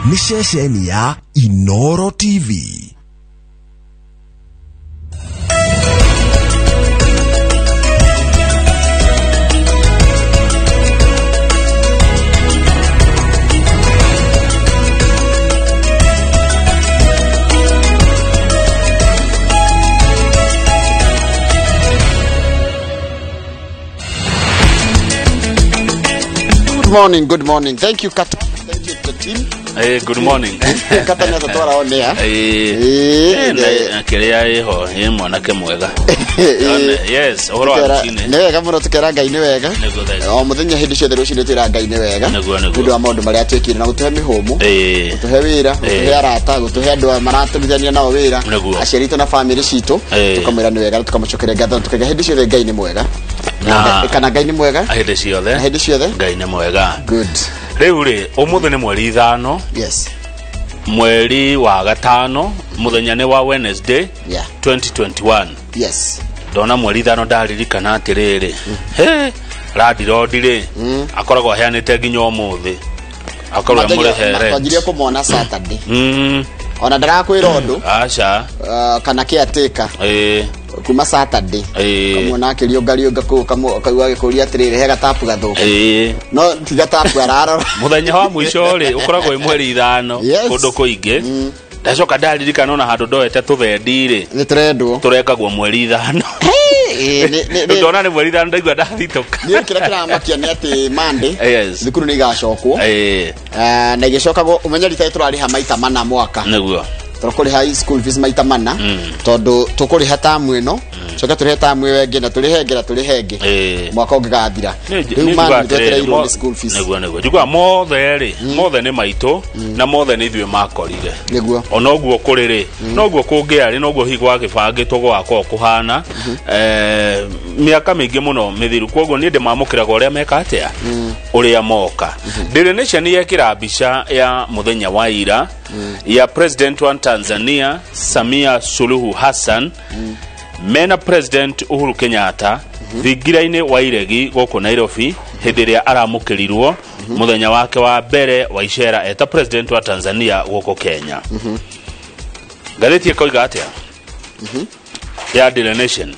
Nĩ ceceni ya Inoro TV. Good morning, good morning. Thank you, Kata. Thank you to the team. Hey, good morning. Kata nĩ atũtwara on air. Ĩĩ, kĩrĩa ĩho ĩ mwanake mwega. Yes, ũhoro wa rũcinĩ. Nĩ wega mũno tũkera Ngai nĩ wega. Nĩguo thaa ici. O mũthenya hĩndĩ ciothe rũcinĩ twĩra Ngai nĩ wega. Nĩguo, nĩguo. Nĩ ũndũ wa maũndũ marĩa atwĩkire na gũtũhe mĩhũmũ. Ĩĩ. Gũtũhe wĩra, gũtũhe arata, gũtũhe andũ aya maratũrutithania nao wĩra. Nĩguo. Aciari aitũ na bamĩrĩ citũ. Ĩĩ. Tũkamwĩra nĩ wega na tũkamũcokeria ngatho na tũkauga hĩndĩ ciothe Ngai nĩ mwega. Na- Kana Ngai nĩ mwega. Hĩndĩ ciothe. Na hĩndĩ ciothe. Ngai nĩ mwega. Good. Rĩu rĩ, ũmũthĩ nĩ mweri 5. Yes. Mweri wa 5, mũthenya nĩ wa Wednesday. Yeah. 2021. Yes. Ndona mweri 5 ndaririkana atĩrĩrĩ. He, landirondi rĩ, akoragwo aheanĩte nginya ũmũthĩ. Akorwo amũrĩhe rent. Twanjirie kũmona Saturday. Ona ndarakwĩra ũndũ. Aca. Kana caretaker. Ĩĩ. Kuma Saturday. Ĩĩ. Kamwona akĩriũngariũnga kũu kaigua agĩkũria atĩrĩrĩ, he gatapu gathũku. Ĩĩ. No ti gatapu ararora. Mũthenya wa mũico rĩ, ũkoragwo wĩ mweri 5 Yes. kũndũ kũingĩ. Ndacoka ndaririkana ona handũ ndoete tũthendi rĩ. Nĩ tũrendwo. Tũrekagwo mweri 5. Ĩĩ, nĩ- Ndona nĩ mweri 5 ndaigua ndathitũka. Niĩ kĩrĩa kĩramakia nĩ atĩ Monday, Yes. thukuru nĩ igacokwo. Ĩĩ. Na igĩcokagwo, ũmenye rita tũrarĩha maita mana mwaka. Nĩguo. Tũkũrĩha school fees maita mana, tondũ tũkũrĩha tamu ĩno, coke tũrĩhe tamu ĩyo ĩngĩ, na tũrĩhe ĩngĩ, na tũrĩhe ĩngĩ. Ĩĩ. Mwaka ũngĩgathira. Nĩ Rĩu nĩ Monday njugaga twetereirwo atĩrĩrĩ, nĩ school fees. Nĩguo, nĩguo. Njugaga mothe rĩ, mothe nĩ maitũ, na mothe nĩ ithuĩ makorire. Nĩguo. Ona ũguo kũrĩ rĩ, noguo kũngĩarĩ, noguo hihi gwagĩbangĩtwo gũgakorwo kũhana. Mĩaka mĩingĩ mũno mĩthiru. Kwoguo niĩ ndĩmamũkĩraga ũrĩa meka atĩa? Ũrĩa moka. Daily Nation yekĩra mbica ya mũthenya wa ira ya President wa Tanzania Samia Suluhu Hassan mena President Uhuru Kenyatta thingira-inĩ wa Iregi gũkũ Nairobi hĩndĩ ĩrĩa aramũkĩrirwo mũthenya wake wa mbere wa icera eta President wa Tanzania gũkũ Kenya. Ngathĩti ĩkoiga atĩa? Ya Daily Nation.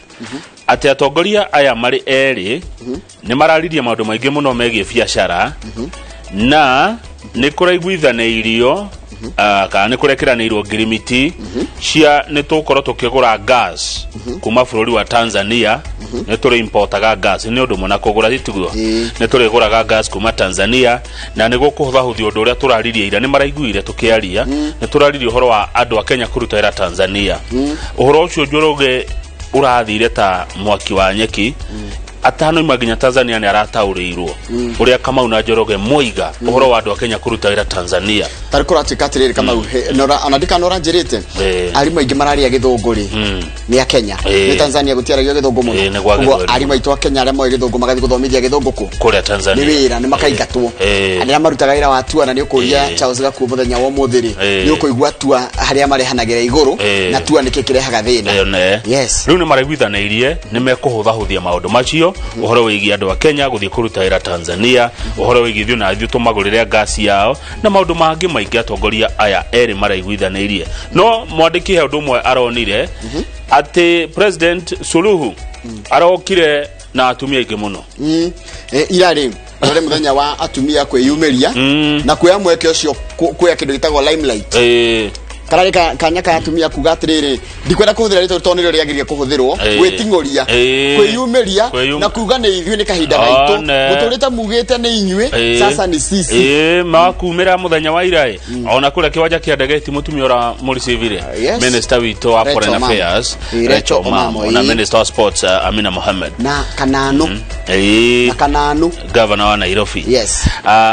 Atĩ atongoria aya marĩ erĩ nĩ mararirie maũndũ maingĩ mũno megiĩ biacara na nĩ kũraiguithanĩirio, kana nĩ kũrekĩranĩirwo ngirimiti cia nĩ tũgũkorwo tũkĩgũra gas kuma bũrũri wa Tanzania. Nĩ tũrĩ importaga gas, nĩ ũndũ mũna kũgũra tiguo? Nĩ tũrĩgũraga gas kuma Tanzania na nĩ gũkũhũthahũthia ũndũ ũrĩa tũraririe ira. Nĩ maraiguire tũkĩaria, nĩ tũraririe ũhoro wa andũ a Kenya kũruta wĩra Tanzania. Ũhoro ũcio Njoroge ũrathire ta mwaki wa nyeki. Atano nginya Tanzania nĩ arataũrĩirwo ũrĩa Kamau na Njoroge moiga ũhoro wa andũ a Kenya kũruta wĩra Tanzania. Tarĩ kũratuĩka atĩrĩrĩ Kamau, ona ndikana ũranjĩrĩte, arimũ aingĩ mararia gĩthũngũ rĩ, nĩ a Kenya. Nĩ Tanzania gũtiaragio gĩthũngũ mũno. Nĩ gwa Koguo gĩthweri. arimũ aitũ a Kenya arĩa moĩ gĩthũngũ magathiĩ gũthomithia gĩthũngũ kũ? Kũrĩa Tanzania. Nĩ wĩra, nĩ makaingatwo. Arĩa marutaga wĩra wa tua, na nĩ ũkũria Charles Gakuo mũthenya wa ũmũthĩ rĩ, nĩ ũkũigua tua harĩa marehanagĩra igũrũ, na tua nĩkĩ kĩrehaga thĩna. Ĩyo nĩ. Yes. Rĩu nĩ maraiguithanĩirie nĩ mekũhũthahũthia maũndũ macio, ũhoro wĩgiĩ andũ a Kenya gũthiĩ kũruta wĩra Tanzania, ũhoro wĩgiĩ ithuĩ na ithuĩ tũmagũrĩre ngasi yao, na maũndũ mangĩ maingĩ atongoria aya erĩ maraiguithanĩirie. No mwandĩki he ũndũ ũmwe aronire, atĩ President Suluhu arokire na atumia aingĩ mũno. Ira rĩ, ũrĩ mũthenya wa atumia kwĩyumĩria na kuoya mweke ũcio kuoya kĩndũ gĩtagwo limelight. Kana nĩ kanya ka atumia kuga atĩrĩrĩ, ndikwenda kũhũthĩra rĩtwa tondũ nĩrĩo rĩagĩrĩire kũhũthĩrwo, gwĩting'ũria, kwĩyumĩria na kuga nĩ ithuĩ nĩ kahinda gaitũ. Mũtũrĩte mugĩte nĩ inyuĩ, sasa ni sisi. Makumĩra mũthenya wa ira ĩ, ona kũrĩa kĩwanja kĩa ndege ti mũtumia ũra mũricivire. Yes. Minister witũ wa Rachel Foreign Omamo. Affairs, Rachel Rachel Omamo, Omamo, na Minister wa Sports, Amina Mohamed. Na Kananu. Na Kananu. Governor wa Nairobi. Yes.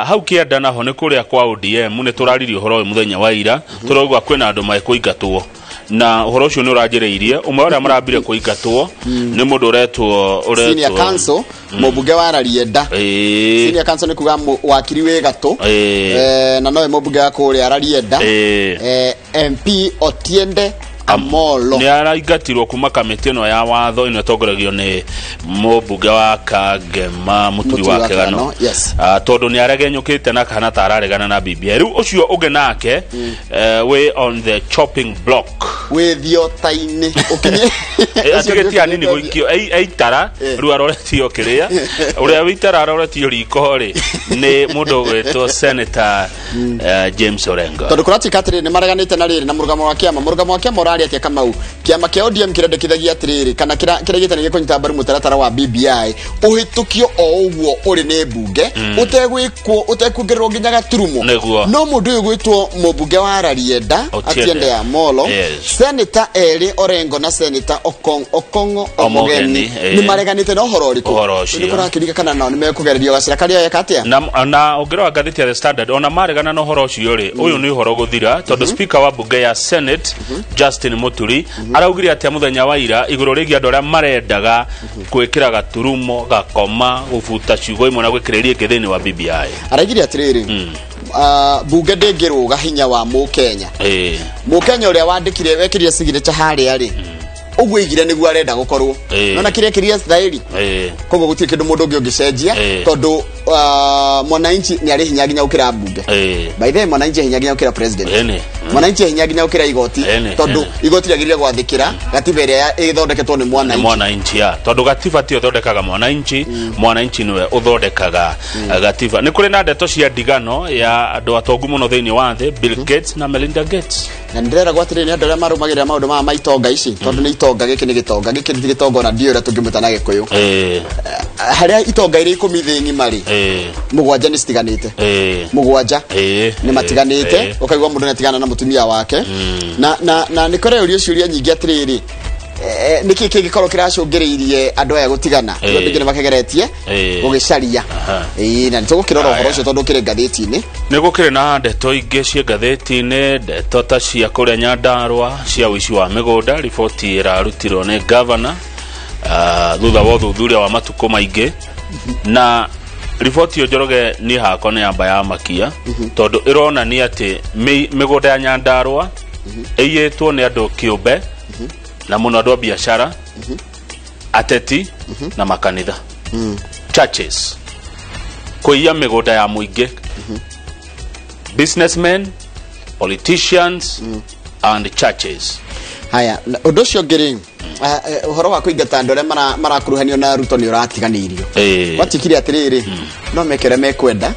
Hau kĩanda naho nĩ kũrĩa kwa ODM, nĩ tũraririe ũhoro ũyũ mũthenya wa ira, tũraigua kwĩna andũ mekũingatwo. Na ũhoro ũcio nĩ ũranjĩrĩirie, ũmwe wa arĩa marambire kũingatwo nĩ mũndũ ũretwo Senior Counsel, mũmbunge wa Rarienda. Senior Counsel nĩ kuga wakiri wĩ gatũ. Na nowe mũmbunge wa kũrĩa Rarienda. MP Otiende Amolo. Nĩ araingatirwo kuma kamĩtĩ ĩno ya watho ĩno ĩtongoragio nĩ mũmbunge wa Kangema Mũturi wa Kĩgano. Yes. Tondũ nĩ aregenyũkĩte na kana ta araregana na BBI. Rĩu ũcio ũngĩ nake we on the chopping block. Wĩ thiota-inĩ ũkinye. Atigĩtie anini gũikio eitara rĩu aroretio kĩrĩa ũrĩa wĩitara aroretio riko rĩ nĩ mũndũ ũgwĩtwo Senator James Orengo. Tondũ kũratuĩka atĩrĩrĩ nĩ mareganĩte na rĩrĩ na mũrũgamo wa kĩama. Mũrũgamo wa kĩama ũrarĩ atĩa Kamau? Kĩama kĩa ODM kĩrendekithagia atĩrĩrĩ kana kĩraigĩte nĩ gĩkũnyita mbaru mũtaratara wa BBI ũhĩtũkio o ũguo ũrĩ nĩ mbunge ũtegwĩkwo ũtekuongererwo nginya gaturumo. No mũndũ ũyũ gwĩtwo mũmbunge wa Rarienda Otiende Amolo, Senator erĩ Orengo na Senator Okong'o Omogeni nĩ mareganĩte na ũhoro ũrĩkũ? Nĩ kũrakĩrika kana nao nĩ mekũgererio gacĩra karĩa eka atĩa? Na ũngĩrora ngathĩti ya The Standard ona maregana na ũhoro ũcio rĩ, ũyũ nĩ ũhoro gũthira tondũ speaker wa bunge ya Senate Justin Muturi araugire atĩa mũthenya wa ira igũrũ rĩgiĩ andũ arĩa marendaga gwĩkĩra gaturumo gakoma gũbuta ciugo imwe na gwĩkĩrĩria ingĩ thĩinĩ wa BBI. Araugire atĩrĩrĩ, bunge ndĩngĩrũga hinya wa Mũkenya. Mũkenya ũrĩa wandĩkire wekĩrire signature harĩa rĩ, ũguo igire nĩguo arenda gũkorwo. Nona kĩrĩa kĩrĩa thairi koguo gũtirĩ kĩndũ mũndũ ũngĩ ũngĩcenjia tondũ mwananchi nĩ arĩ hinya nginya gũkĩra mbunge. By the way, mwananchi hinya nginya gũkĩra president. Mwananchi hinya nginya gũkĩra igoti tondũ igoti rĩagĩrĩire gwathĩkĩra gatiba ĩrĩa ĩthondeketwo nĩ mwananchi. Mwananchi ya tondũ gatiba ti ũthondekaga mwananchi, mwananchi nĩwe ũthondekaga gatiba. Nĩ kũrĩ na ndeto cia ndigano ya andũ atongu mũno thĩinĩ wa thĩ, Bill Gates na Melinda Gates. Na ndĩreragwo atĩrĩrĩ nĩ andũ arĩa marũmagĩrĩra maũndũ maya ma itonga ici tondũ nĩ itonga gĩkĩ nĩ gĩtonga gĩkĩ nĩ gĩtonga ona ndiũĩ ũrĩa tũngĩmwĩta na Gĩkũyũ. Harĩa itonga iria 10 thĩ ng'ima rĩ, mũgwanja nĩ citiganĩte. Mũgwanja nĩ matiganĩte, ũkaigua mũndũ nĩatigana na mũtumia wake. Na nĩ kũreyũria ciũria nyingĩ atĩrĩrĩ, nĩkĩ kĩngĩkorwo kĩracũngĩrĩirie andũ aya gũtigana? Tondũ andũ aingĩ nĩmakegeretie gũgĩcaria. Na nĩtũgũkĩrora ũhoro ũcio tondũ ũkĩrĩ ngathĩti-inĩ. Nĩ gũkĩrĩ na ndeto ingĩ ciĩ ngathĩti-inĩ, ndeto ta cia kũrĩa Nyandarũa cia ũici wa mĩgũnda, riboti ĩrarutirwo nĩ gavana thutha wa ũthuthuria wa matukũ maingĩ. Na riboti ĩyo Njoroge niĩ hakwa nĩ yamba ya makia tondũ ĩronania atĩ mĩgũnda ya Nyandarũa ĩiyĩtwo nĩ andũ kĩũmbe na mũno andũ a biacara, ateti na makanitha, churches, kũiya mĩgũnda ya mũingĩ, businessmen, politicians and churches. Haya, ũndũ ũcio ũngĩ rĩ, ũhoro wa kũingata andũ arĩa marakuruhanio na Ruto nĩ ũratiganĩirio. Gwatuĩkire atĩrĩrĩ, no meke ũrĩa mekwenda.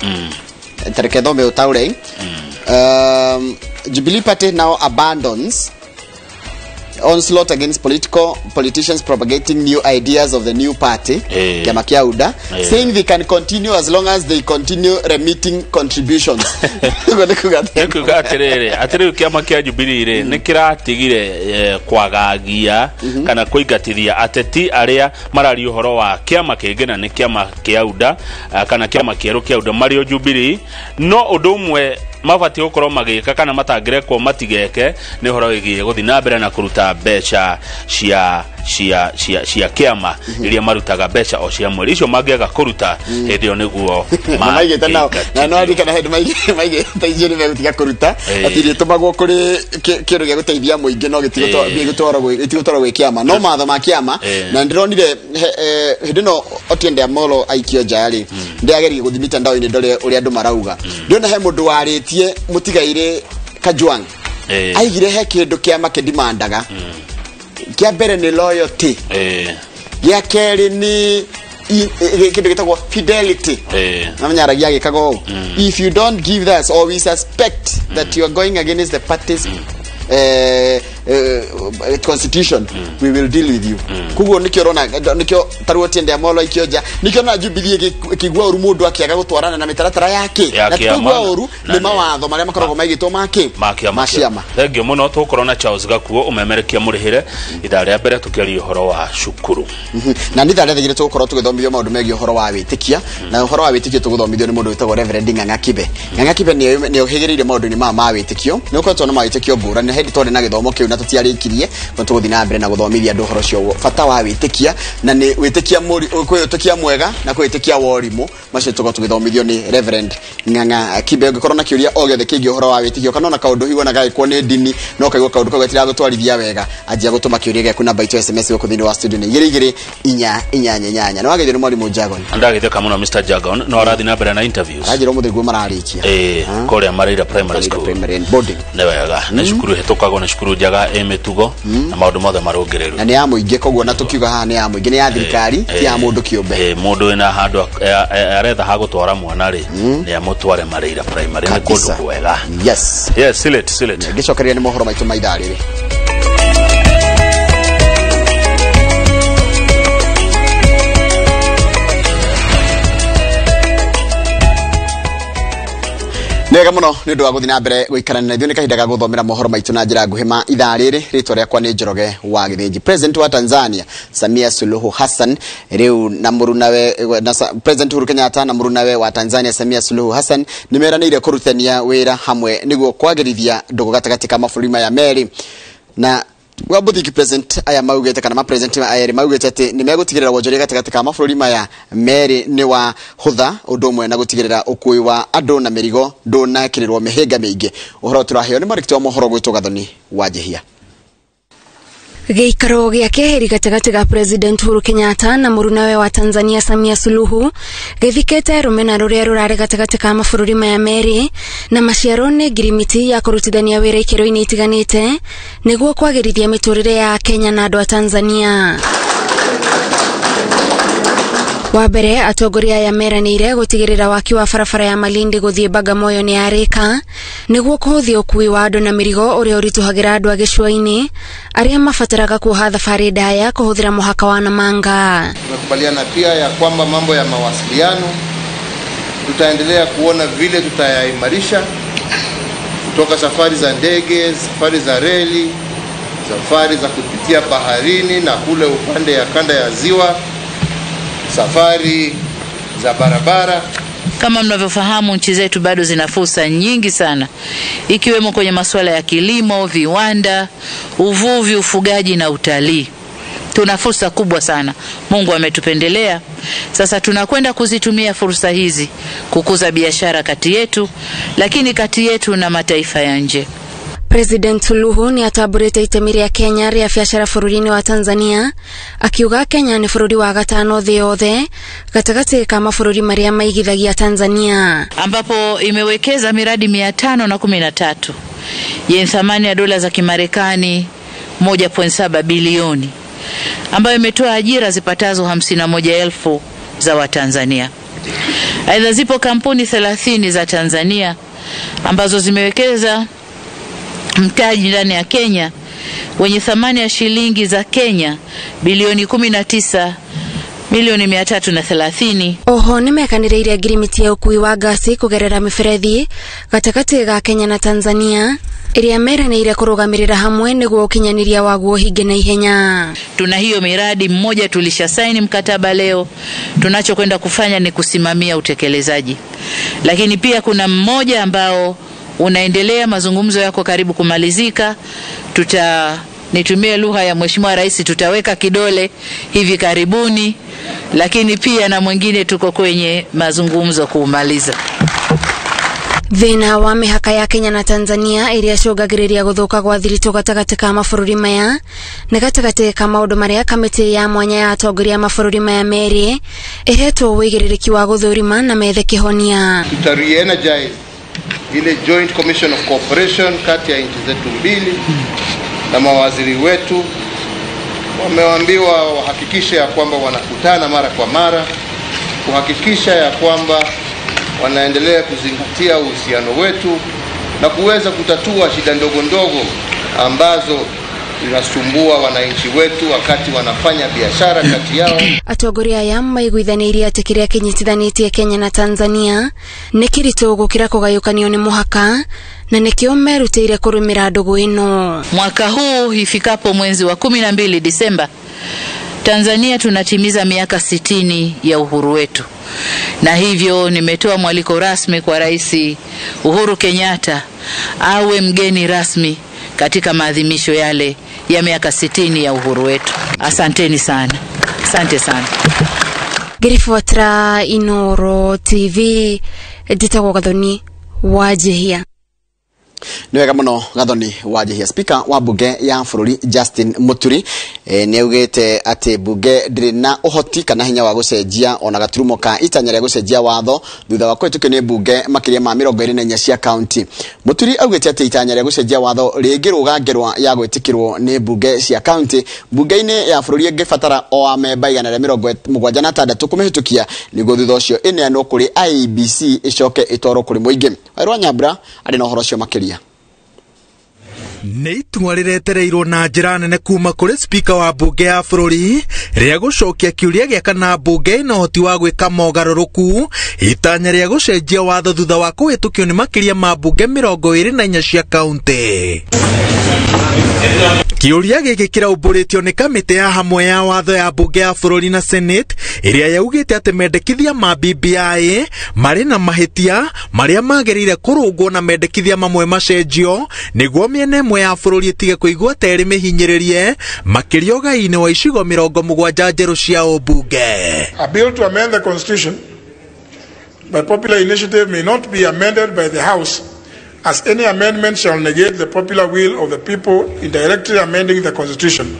Ta reke thome ũtaũre. Jubilee Party now abandons onslaught against politicians propagating new ideas of the new party, Kĩama kĩa UDA, saying they can continue as long as they continue remitting contributions. Nĩkuga atĩrĩrĩ, atĩrĩrĩ kĩama kĩa Jubilee rĩ nĩ kĩratigire kwagagia kana kũingatithia ateti arĩa mararia ũhoro wa kĩama kĩngĩ na nĩ kĩama kĩa UDA kana kĩama kĩerũ kĩa UDA marĩ o Jubilee. No ũndũ ũmwe mabatiĩ gũkorwo magĩka kana matangĩrekwo matigeke nĩ ũhoro wĩgiĩ gũthiĩ na mbere na kũruta mbeca cia kĩama iria marutaga mbeca o cia mweri icio mangĩaga kũruta hĩndĩ ĩyo nĩguo maigĩte nao na no arikana hĩndĩ maigĩte icio nĩ megũtiga kũruta atĩ iria itũmagwo kũrĩ kĩndũ gĩa gũteithia mũingĩ no gĩtigũtwarwo gwĩ kĩama no matho ma kĩama. Na ndĩronire hĩndĩ ĩno Otiende Amolo aikio nja rĩ, ndĩrageria gũthiĩ mitandao-inĩ ndore ũrĩa andũ marauga. Ndĩrona he mũndũ warĩtie mũtigairĩ Kajwang aigire he kĩndũ kĩama kĩdimandaga. Kĩa mbere nĩ loyalty, gĩa kerĩ nĩ kĩndũ gĩtagwo fidelity. Namenya aragia agĩkaga ũũ, if you don't give us or we suspect that you are going against the party's constitution, we will deal with you. Koguo nikio rona nikio taruo Otiende Amolo aikio nja, nikio na Jubilee ĩkĩigua ũru mũndũ akĩaga gũtwarana na mĩtaratara yake, na tũigua ũru nĩ mawatho marĩa makoragwo maigĩtwo make ma ciama. Thengiũ mũno. Tũgũkorwo na Charles Gakuo ũmemerekia mũrĩhĩre ithaa rĩa mbere tũkĩaria ũhoro wa cukuru, na nĩ ithaa rĩa thigire tũgũkorwo tũgĩthomithio maũndũ megiĩ ũhoro wa wĩtĩkia, na ũhoro wa wĩtĩkio tũgũthomithio nĩ mũndũ wĩtagwo Reverend Ng'ang'a Kibe. Ng'ang'a Kibe nĩ ũhĩgĩrĩire maũndũ-inĩ maya ma wĩtĩkio, nĩ ũkoretwo na mawĩtĩkio ngũrani. Hindi twarĩ na gĩthomo kĩu na tũtiarĩkirie, no tũgũthiĩ na mbere na gũthomithia andũ ũhoro ũcio bata wa wĩtĩkia, na nĩ wĩtĩkia kwĩ wĩtĩkia mwega na kwĩ wĩtĩkia wa ũrimũ. Macio tũkorwo tũgĩthomithio nĩ Reverend Ng'ang'a Kibe. Ũngĩkorwo na kĩũria o gĩothe kĩgiĩ ũhoro wa wĩtĩkio kana ona kaũndũ hihi wona gagĩkwo nĩ ndini no kaigua kaũndũ kau gatiragũtwarithia wega, anjia gũtũma kĩũria gĩaku namba itũ SMS gũkũ thĩinĩ wa studio nĩ 2 2 4 8 8. Nĩ wageithio nĩ mwarimũ Jagon. Ndagĩtheka mũno Mr. Jagon, no arathiĩ na mbere na interviews. Aranjĩra ũmũthĩ guo mararĩkia kũrĩa Mareira Primary School. Primary and boarding. Nĩ wega, nĩ cukuru ĩhĩtũkagwo, nĩ cukuru njega ĩ mĩtugo na maũndũ mothe marũngĩrĩru. Na nĩ ya mũingĩ, koguo na tũkiuga haha nĩ ya mũingĩ, nĩ ya thirikari, ti ya mũndũ kĩũmbe. Mũndũ wĩna handũ aretha ha gũtwara mwana rĩ, nĩ amũtware Mareira Primary, nĩ kũndũ kwega. Yes. Yes, seal it. Ngĩcokereria nĩ mohoro maitũ ma ithaa rĩrĩ. Nĩ wega mũno nĩ ũndũ wa gũthiĩ na mbere gũikarania na ithuĩ. Nĩ kahinda ga gũthomera mohoro maitũ na njĩra nguhĩ ma ithaa rĩrĩ. Rĩtwa rĩakwa nĩ Njoroge wa Gĩthĩnji. President wa Tanzania Samia Suluhu Hassan rĩu na mũrunawe na President Uhuru Kenyatta na mũrunawe wa Tanzania Samia Suluhu Hassan nĩ meranĩire kũrutithania wĩra hamwe nĩguo kwagĩrithia ndũgũ gatagatĩ ka mabũrũri maya merĩ. Na Wabuthiki president aya maugĩte kana ma president aya erĩ maugĩte atĩ nĩ megũtigĩrĩra wonjoria gatagatĩ ka mabũrũri maya merĩ nĩ wa hũtha, ũndũ ũmwe na gũtigĩrĩra ũkuui wa andũ na mĩrigo ndũnekĩrĩrwo mĩhĩnga mĩingĩ. Ũhoro tũraheo nĩ mwandĩki wa mohoro gwĩtwo Gathoni wa Njihia. Gĩikaro gĩa keheri gatagatĩ ga President Uhuru Kenyatta na mũrunawe wa Tanzania Samia Suluhu gĩthikĩte rũmena rũrĩa rũrarĩ gatagatĩ ka mabũrũri maya merĩ, na maciaro nĩ ngirimiti ya kũrutithania wĩra ikĩro-inĩ itiganĩte nĩguo kwagĩrithia mĩtũrĩre ya Kenya na andũ a Tanzania. Wa mbere, atongoria aya meranĩire gũtigĩrĩra waki wa barabara ya Malindi gũthiĩ Bagamoyo nĩ yarĩka nĩguo kũhũthia ũkuui wa andũ na mĩrigo ũrĩa ũritũhagĩra andũ a gĩcũa-inĩ arĩa mabataraga kuoha thabarĩ ndaya kũhũthĩra mũhaka wa Namanga. Tumekubaliana pia ya kwamba mambo ya mawasiliano tutaendelea kuona vile tutayaimarisha, kutoka safari za ndege, safari za reli, safari za kupitia baharini na kule upande ya kanda ya ziwa, safari za barabara. Kama mnavyofahamu, nchi zetu bado zina fursa nyingi sana, ikiwemo kwenye masuala ya kilimo, viwanda, uvuvi, ufugaji na utalii. Tuna fursa kubwa sana. Mungu ametupendelea. Sasa tunakwenda kuzitumia fursa hizi kukuza biashara kati yetu, lakini kati yetu na mataifa ya nje. President Suluhu ni atamburite itemi rĩa Kenya rĩa biacara bũrũri-inĩ wa Tanzania, akiuga Kenya nĩ bũrũri wa gatano thĩ yothe gatagatĩ ka mabũrũri marĩa maigithagia Tanzania, ambapo imewekeza miradi 513 yenye thamani ya dola za Kimarekani 1.7 bilioni, ambayo imetoa ajira zipatazo 51,000 za Watanzania. Aidha, zipo kampuni 30 za Tanzania ambazo zimewekeza mtaji ndani ya Kenya wenye thamani ya shilingi za Kenya bilioni 19 milioni 330. Oho nĩmekanĩrĩire ngirimiti ya ũkuui wa ngasi kũgerera mĩberethi gatagatĩ ga Kenya na Tanzania ĩrĩa meranĩire kũrũgamĩrĩra hamwe nĩguo ũkinyanĩria waguo ũhinge na ihenya. Tuna hiyo miradi mmoja tulisha saini mkataba leo, tunachokwenda kufanya ni kusimamia utekelezaji. Lakini pia kuna mmoja ambao unaendelea, mazungumzo yako karibu kumalizika. Nitumie lugha ya Mheshimiwa Rais, tutaweka kidole hivi karibuni, lakini pia na mwingine tuko kwenye mazungumzo kuumaliza. Thĩna wa mĩhaka ya Kenya na Tanzania ĩrĩa ĩcũngagĩrĩria gũthũka gwa thiritũ gatagatĩ ka mabũrũri maya nĩ gatagatĩ ka maũndũ marĩa kamĩtĩ ya mwanya ya atongoria mabũrũri maya merĩ ĩhetwo ũigĩrĩrĩki wa gũthũrima na methe kĩhonia. Tuta re-energize ile Joint Commission of Cooperation kati ya nchi zetu mbili, na mawaziri wetu wameambiwa wahakikishe ya kwamba wanakutana mara kwa mara kuhakikisha ya kwamba wanaendelea kuzingatia uhusiano wetu na kuweza kutatua shida ndogo ndogo ambazo zinasumbua wananchi wetu wakati wanafanya biashara kati yao. Atongoria aya maiguithanĩirie atĩ kĩrĩa kĩnyitithanĩtie Kenya na Tanzania nĩ kĩritũ gũkĩra kũgayũkanio nĩ mũhaka, na nĩkĩo merutĩire kũrũmĩra ndũgũ ĩno. Mwaka huu ifikapo mwezi wa 12 Disemba, Tanzania tunatimiza miaka 60 ya uhuru wetu. Na hivyo nimetoa mwaliko rasmi kwa Rais Uhuru Kenyatta awe mgeni rasmi katika maadhimisho yale ya miaka 60 ya uhuru wetu. Asanteni sana. Asante sana. Ngĩribotera Inoro TV njĩtagwo Gathoni Wanjihia. Nĩ wega mũno Gathoni Wanjihia. Speaker wa bunge ya bũrũri Justin Muturi nĩ augĩte atĩ bunge ndĩrĩ na ũhoti kana hinya wa gũcenjia ona gaturumo ka itanya rĩa gũcenjia watho thutha wa kũhĩtũkio nĩ bunge makĩria ma 24 cia kaunti. Muturi augĩte atĩ itanya rĩa gũcenjia watho rĩngĩrũga ngerwa ya gwĩtĩkĩrwo nĩ bunge cia kaunti bunge-inĩ ya bũrũri ĩngĩbatara o amemba 176 kũmĩhĩtũkia nĩguo thutha ũcio ĩneanwo kũrĩ IEBC ĩcoke ĩtwarwo kũrĩ mũingĩ. Wairwa Nyambura arĩ na ũhoro ũcio makĩria. Nĩ itua rĩretereirwo na njĩra nene kuma kũrĩ spika wa bunge ya bũrũri rĩa gũcokia kĩũria gĩa kana bunge ĩna ũhoti wa gwĩka mogarũrũku itanya rĩa gũcenjia watho thutha wa kũhĩtũkio nĩ makĩria ma bunge 24 cia kaunti. Kĩũria gĩkĩ kĩraumbũrĩtio nĩ kamĩtĩ ya hamwe ya watho ya bunge ya bũrũri na Senate ĩrĩa yaugĩte atĩ mendekithia ma BBI marĩ na mahĩtia marĩa magĩrĩire kũrũngwo na mendekithia mamwe macenjio nĩguo mĩena ĩmwe ya bũrũri ĩtige kũigua ta ĩrĩ mĩhinyĩrĩrie makĩria ũgai-inĩ wa icigo 70 njerũ cia ũmbunge. A bill to amend the constitution by popular initiative may not be amended by the House, as any amendment shall negate the popular will of the people in directly amending the Constitution.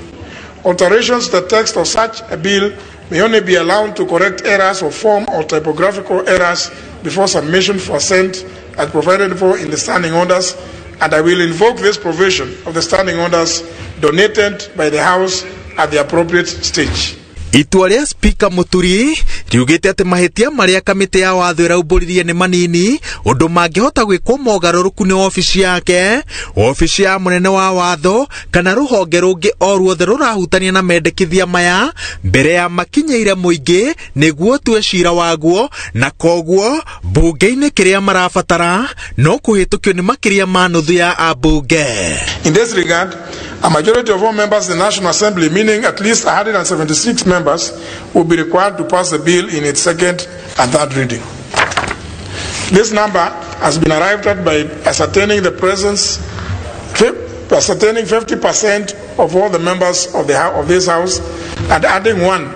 Alterations to the text of such a bill may only be allowed to correct errors of form or typographical errors before submission for assent as provided for in the standing orders, and I will invoke this provision of the standing orders donated by the House at the appropriate stage. Itua rĩa Spika Muturi riugĩte atĩ mahĩtia marĩa kamĩtĩ ya watho ĩraumbũririe nĩ manini ũndũ mangĩhota gwĩkwo mogarũrũku nĩ obici yake, obici ya mũnene wa watho kana rũhonge rũngĩ o ruothe rũrahutania na mendekithia maya mbere ya makinyĩire mũingĩ nĩguo tue cira waguo, na koguo bunge-inĩ kĩrĩa marabatara no kũhĩtũkio nĩ makĩria ma nuthu ya ambunge. In this regard, a majority of all members in the National Assembly, meaning at least 176 members, will be required to pass the bill in its second and third reading. This number has been arrived at by ascertaining the presence, ascertaining 50% of all the members of this House and adding one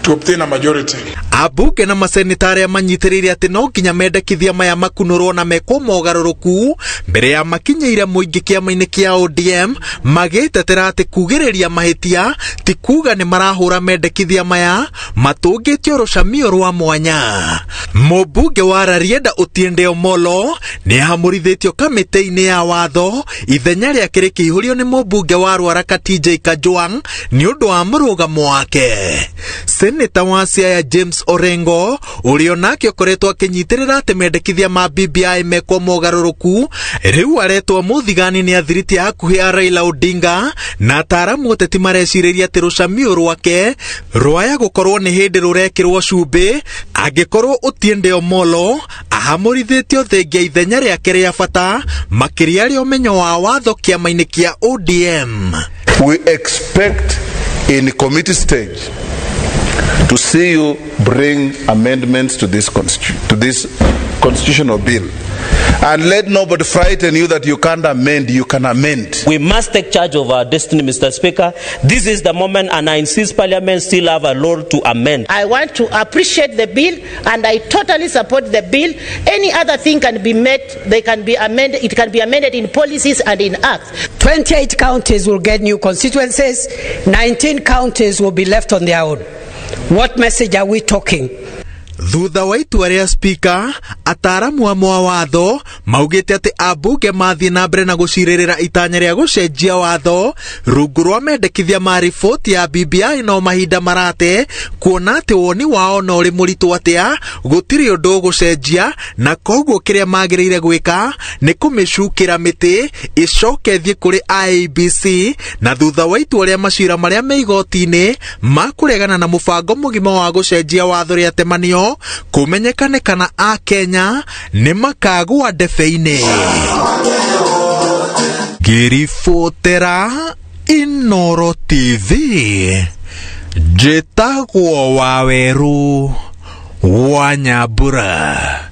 to obtain a majority. Ambunge na maseneta arĩa manyitĩrĩire atĩ no nginya mendekithia maya makunũrwo na mekwo mogarũrũku mbere ya makinyĩire mũingĩ kĩama-inĩ kĩa ODM magĩtetera atĩ kugĩrĩria mahĩtia ti kuga nĩ marahũra mendekithia maya matũngĩtio rũcamio rwa mwanya. Mũmbunge wa Rarieda Otiende Omolo nĩ ahamũrithĩtio kamĩtĩ-inĩ ya watho ithenya rĩake rĩkĩihũrio nĩ mũmbunge wa Ruaraka TJ Kajwang' nĩ ũndũ wa mũrũgamo wake. Seneta wa Siaya James Orengo ũrĩa onake ũkoretwo akĩnyitĩrĩra atĩ mendekithia ma BBI mekwo mogarũrũku rĩu aretwo mũthigani nĩ athiriti a hakuhĩ a Raila Odinga na ataaramu ũteti marecirĩria atĩ rũcamio rwake rwaya gũkorwo nĩ hĩndĩ rũrekĩrwo cumbĩ angĩkorwo Otiende Omolo ahamũrithĩtio thengia ithenya rĩake rĩa bata makĩria rĩa ũmenyo wa watho kĩama-inĩ kĩa ODM. We expect in committee stage to see you bring amendments to this constitutional bill. And let nobody frighten you that you can't amend. You can amend. We must take charge of our destiny, Mr. Speaker. This is the moment, and I insist Parliament still have a role to amend. I want to appreciate the bill, and I totally support the bill. Any other thing can be met, they can be amended. It can be amended in policies and in acts. 28 counties will get new constituencies. 19 counties will be left on their own. What message are we talking? Thutha wa itua rĩa spika, ataaramu amwe a watho maugĩte atĩ ambunge mathiĩ na mbere na gũcirĩrĩra itanya rĩa gũcenjia watho rungu rwa mendekithia ma riboti ya BBI no mahinda marate kuona atĩ woni wao no ũrĩ mũritũ atĩa gũtirĩ ũndũ ũgũcenjia na koguo kĩrĩa magĩrĩire gwĩka nĩ kũmĩcukĩra mĩtĩ ĩcoke ĩthiĩ kũrĩ IEBC na thutha wa itua rĩa macira marĩa me igoti-inĩ makũregana na mũbango mũgima wa gũcenjia watho rĩatemanio kumenyekane kana a Kenya nĩ makagwa ndebe-inĩ. Ngĩribotera Inoro TV njĩtagwo Waweru wa Nyambura.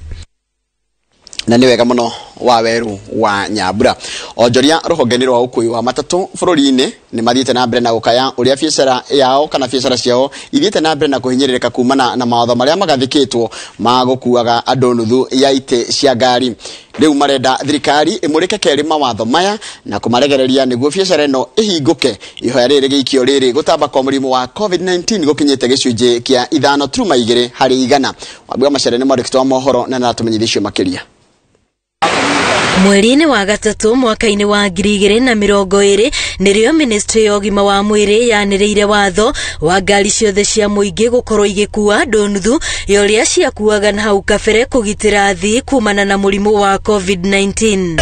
Na nĩ wega mũno wa weru wa Nyambura. Onjoria rũhonge-inĩ rwa ũkui wa matatũ bũrũri-inĩ nĩ mathiĩte na mbere na gũkaya ũrĩa biacara yao kana biacara ciao ithiĩte na mbere na kũhinyĩrĩrĩka kumana na mawatho marĩa magathĩkĩtwo ma gũkuaga andũ nuthu ya itĩ cia ngari. Rĩu marenda thirikari ĩmũrĩke kerĩ mawatho maya na kũmaregereria nĩguo biacara ĩno ĩhingũke. Ihoya rĩrĩ gĩikio rĩrĩ gũtamba kwa mũrimũ wa COVID-19 gũkinyĩte gĩcunjĩ kĩa 5.2 harĩ igana. Wambui wa Macharia nĩ mwandĩki wa mohoro na nĩaratũmenyithia makĩria. Mweri-inĩ wa gatatũ mwaka-inĩ wa 2020 nĩrĩo ministry ya ũgima wa mwĩrĩ yanĩrĩire watho wa ngari ciothe cia mũingĩ gũkorwo igĩkua andũ nuthu ya ũrĩa ciakuaga na hau kabere kũgitĩra athii kumana na mũrimũ wa COVID-19.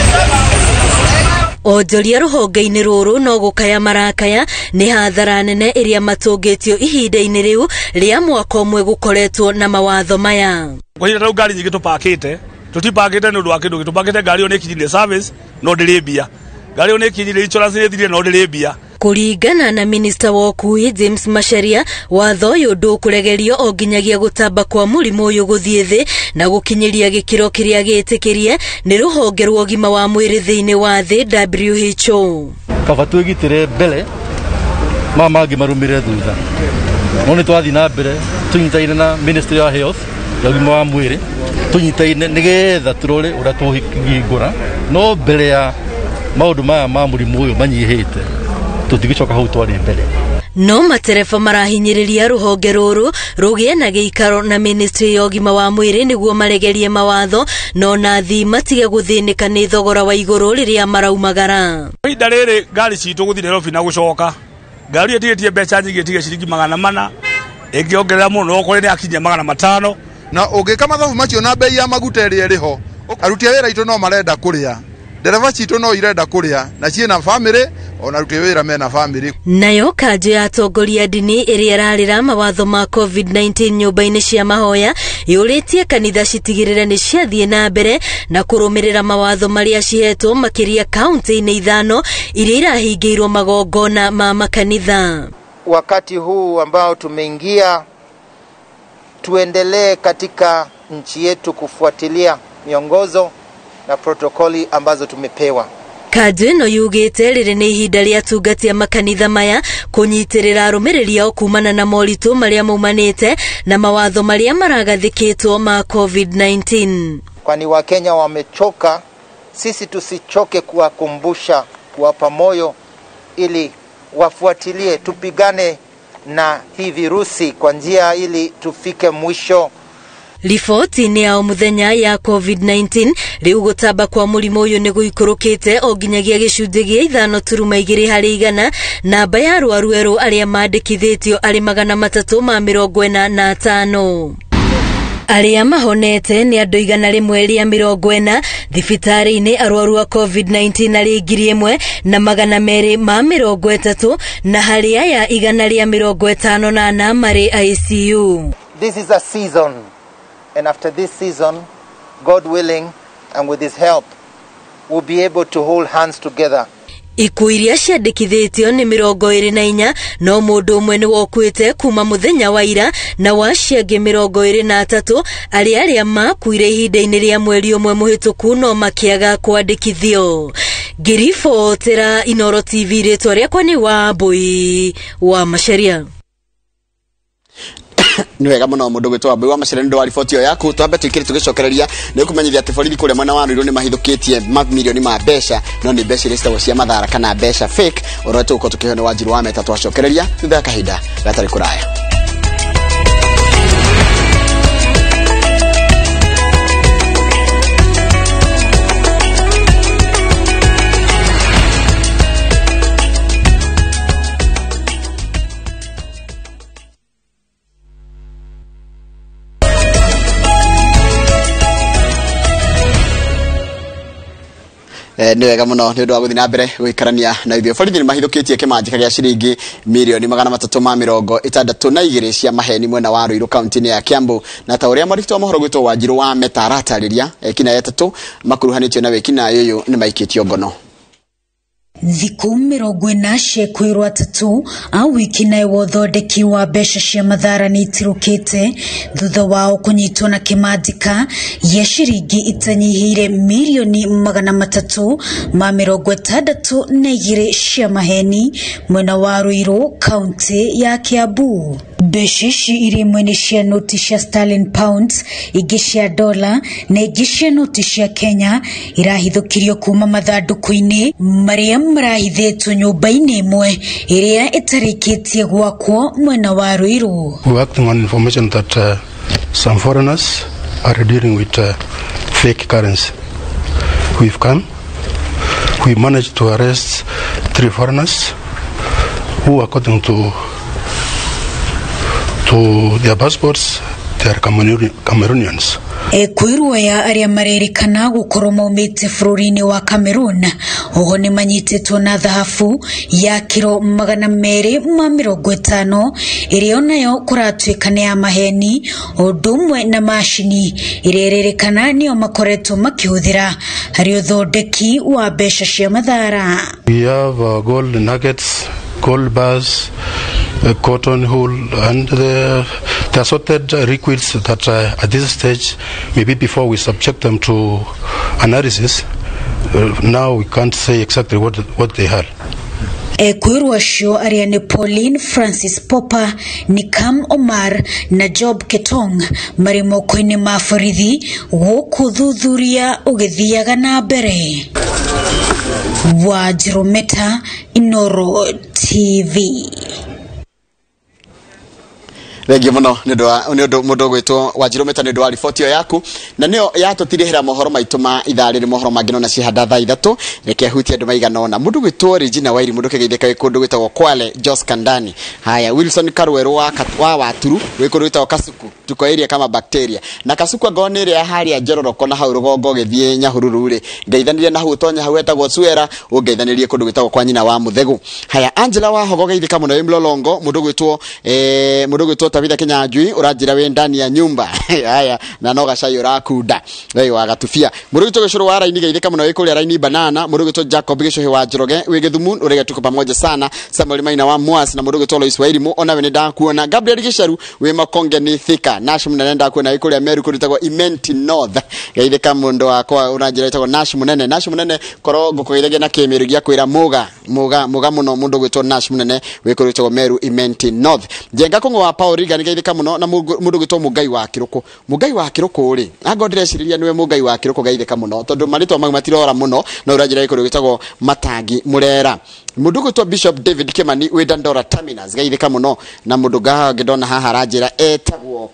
Onjoria rũhonge-inĩ rũrũ no gũkaya marakaya nĩ hathara nene ĩrĩa matũngĩtio ihinda-inĩ rĩu rĩa mwaka ũmwe gũkoretwo na mawatho maya. Kwa ihinda rĩu ngari nyingĩ tũpakĩte tutipakite nĩ ũndũ wa kĩndũ gĩtũpakĩte ngari ĩyo nĩ ĩkinyire service no ndĩrĩ mbia, ngari ĩyo nĩ ĩkinyire insurance nĩ ĩthirire no ndĩrĩ mbia. Kũringana na minista wa ũkui James Macharia, watho ũyũ ndũkũregerio o nginyagia gũtamba kwa mũrimũ ũyũ gũthiĩ thĩ na gũkinyĩria gĩkĩro kĩrĩa gĩtĩkĩrie nĩ rũhonge rwa ũgima wa mwĩrĩ thĩinĩ wa thĩ WHO. Kaba twĩgitĩre mbere maya mangĩ marũmĩrĩre thutha, no nĩ twathiĩ na mbere tũnyitaine na Ministry ya Health ya ũgima wa mwĩrĩ tũnyitaine nĩgetha tũrore ũrĩa tũhingũra, no mbere ya maũndũ maya ma mũrimũ ũyũ manyihĩte tũtigĩcoka hau twarĩ mbere. No matereba marahinyĩrĩria rũhonge rũrũ rũgĩe na gĩikaro na ministry ya ũgima wa mwĩrĩ nĩguo maregerie mawatho no nathi matige gũthĩnĩka nĩ thogora wa igũrũ rĩrĩa maraumagara. Ihinda rĩrĩ ngari citũ gũthiĩ Nairobi na gũcoka ngari ĩtigĩtie mbeca nyingĩ ĩtige ciringi 400 ĩngĩongerera mũno no ũkore nĩ akinyia 500. Na ũngĩka mathabu macio na bei ya maguta ĩrĩa ĩrĩ ho, aruti a wĩra aitũ no marenda kũrĩa, ndereba citũ no irenda kũrĩa na ciĩna bamĩrĩ ona aruti a wĩra mena bamĩrĩ. Nayo kanjũ ya atongoria ndini ĩrĩa ĩrarĩra mawatho ma COVID-19 nyũmba-inĩ cia mahoya yũrĩtie kanitha citigĩrĩre nĩ ciathiĩ na mbere na kũrũmĩrĩra mawatho marĩa cihetwo makĩria kaunti-inĩ 5 iria irahingĩirwo magongona ma makanitha. Wakati huu ambao tumeingia, tuendelee katika nchi yetu kufuatilia miongozo na protokoli ambazo tumepewa. Kanjũ ĩno yugĩte rĩrĩ nĩ ihinda rĩa atungatia makanitha maya kũnyitĩrĩra arũmĩrĩri ao kumana na moritũ marĩa maumanĩte na mawatho marĩa maragathĩkĩtwo ma COVID-19. Kwani Wakenya wamechoka, sisi tusichoke kuwakumbusha, kuwapa moyo ili wafuatilie, tupigane na hii virusi kwa njia ili tufike mwisho. Riboti-inĩ ya o mũthenya ya COVID-19 rĩu gũtamba kwa mũrimũ ũyũ nĩ gũikũrũkĩte o nginyagia gĩcunjĩ gĩa 5.2 harĩ igana. Namba ya arwaru erũ arĩa mandĩkithĩtio arĩ 345. Arĩa mahonete nĩ andũ 140 thibitarĩ-inĩ, arwaru a COVID-19 arĩ 1230 na harĩ aya 154 marĩ ICU. This is a season, and after this season, God willing and with his help, we'll be able to hold hands together. Ikuũ iria ciandĩkithĩtio nĩ 24 no mũndũ ũmwe nĩ wokuĩte kuma mũthenya wa ira na wacio angĩ 23 arĩa arĩa makuire ihinda-inĩ rĩa mweri ũmwe mũhĩtũku no makĩaga kwandĩkithio. Ngĩribotera Inooro TV, rĩtwa rĩakwa nĩ Wambui wa Macharia. Nĩ wega mũno mũndũ gwĩtwo Wambui wa Macharia nĩ ũndũ wa riboti ĩyo yaku. Twambe twĩkĩre tũgĩcokereria nĩ ũkũmenyithia atĩ borithi kũrĩa mwena wa Ruiru nĩ mahithũkĩtie mamirioni ma mbeca, no nĩ mbeca iria citagwo cia mathara kana mbeca fake. Ũrĩa tũgũkorwo tũkĩheo nĩ Wanjiru wa Meta. Twacokereria thutha wa kahinda gatarĩ kũraya. Nĩ wega mũno nĩ ũndũ wa gũthiĩ na mbere gũikarania na ithuĩ. Borithi nĩ mahithũkĩtie kĩmanjĩka gĩa ciringi mirioni 362 cia maheni mwena wa Ruiru kaunti-inĩ ya Kiambu, na ta ũrĩa mwandĩki wa mohoro gwĩtwo Wanjiru wa Meta aratarĩria, ekinaĩ atatũ makuruhanĩtio na wĩkinaĩ ũyũ nĩ maikĩtio ngono. Thikũ 40 ciĩkwĩrwo atatũ a wiki naĩ wa ũthondeki wa mbeca cia mathara nĩ itirũkĩte thutha wao kũnyitwo na kĩmanjĩka gĩa ciringi itanyihĩire mirioni 362 cia maheni mwena wa Ruiru kaunti ya Kiambu. Mbeca ici iria imwe nĩ cia noti cia sterling pounds, ingĩ cia dola na ingĩ cia noti cia Kenya irahithũkirio kuma mathandũkũ-inĩ marĩa marahithĩtwo nyũmba-inĩ ĩmwe ĩrĩa ĩtarĩkĩtie gwakwo mwena wa Ruiru. We are acting on information that some foreigners are dealing with fake currency. We've come, we managed to arrest 3 foreigners who, according to their passports, they are Cameroonians. Ekwirwo ya arĩa marerĩkana gũkorwo maumĩte bũrũri-inĩ wa Cameroon oho nĩ manyitĩtwo na thahabu ya kiro 250 ĩrĩa onayo kũratuĩka nĩ ya maheni ũndũ ũmwe na macini ĩrĩa ĩrerĩkana nĩyo makoretwo makĩhũthĩra harĩ ũthondeki wa mbeca cia mathara. We have gold nuggets, gold bars, cotton wool, and the assorted liquids that at this stage, maybe before we subject them to analysis, now we can't say exactly what they are. Ekwirwo acio arĩa nĩ Pauline Francis Popper, Nikam Omar na Job Ketong marĩ moko-inĩ ma borithi gũkũ thuthuria ũgĩthiaga na mbere. Wanjirũ Meta, Inooro TV. Thengiũ mũno nĩ ũndũ mũndũ ũgwĩtwo Wanjirũ Meta nĩ ũndũ wa riboti ĩyo yaku na nĩyo yatũtirĩhĩra mohoro maitũ ma ithaa rĩrĩ mohoro mangĩ nona cihanda thaa 3 reke hutie andũ maigana ũna. Mũndũ ũgwĩtwo Regina Wairi mũndũ kĩgeithĩka wĩ kũndũ gwĩtagwo Kwale Jos Kandani. Haya, Wilson Karwerũ wa Waturu wĩ kũndũ gwĩtagwo Kasuku tuko area kama bacteria na Kasuku angorwo nĩ ĩrĩa harĩa Njororoko na hau rũgongo ũgĩthiĩ Nyahururu rĩ ngeithanĩrie na hau ũtonya hau etagwo Suera ũngeithanĩrie kũndũ gwĩtagwo kwa nyina wa Mũthegũ. Haya, Angela wa Hogo geithĩka mũno wĩ Mlolongo mũndũ ũgwĩtwo Tabitha Kinyanjui ũranjĩra wĩ ndani ya nyumba. Haya, na no gacai ũrakunda wĩ wa gatubia. Mũndũ ũgwĩtwo Gĩcũrũ wa Raini geithĩka mũno wĩ kũrĩa Raini Banana. Mũndũ ũgwĩtwo Jacob Gĩcũhĩ wa Njoroge wĩ Gĩthumu ũrĩa tuko pamoja sana. Samuel Maina wa Mwas na mũndũ ũgwĩtwo Lois Wairimu onawe nĩ ndakuona. Gabriel Gĩcaru wĩ Makonge nĩ Thika. Nash Mũnene ndakuona wĩ kũrĩa Meru kũrutagwo Imenti North geithĩka mũndũ wakwa ũranjĩra wĩtagwo Nash Mũnene. Nash Mũnene korwo ngũkũgeithagia na kĩmĩru gĩa kwĩra mũga mũga mũga mũno mũndũ ũgwĩtwo Nash Mũnene wĩ kũrĩa wĩtagwo Meru Imenti North. Njenga Kũng'ũ wa Paul Reagan geithĩka mũno na mũndũ ũgwĩtwo Mũngai wa Kĩrũkũ. Mũngai wa Kĩrũkũ rĩ angorwo ndĩrecirĩria nĩwe Mũngai wa Kĩrũkũ geithĩka mũno tondũ marĩtwa mau matirora mũno no ũranjĩra wĩ kũrĩa gwĩtagwo Matangi Mũrera. Mũndũ ũgwĩtwo Bishop David Kimani wĩ Dandora Terminus geithĩka mũno na mũndũ ngĩndona haha aranjĩra etagwo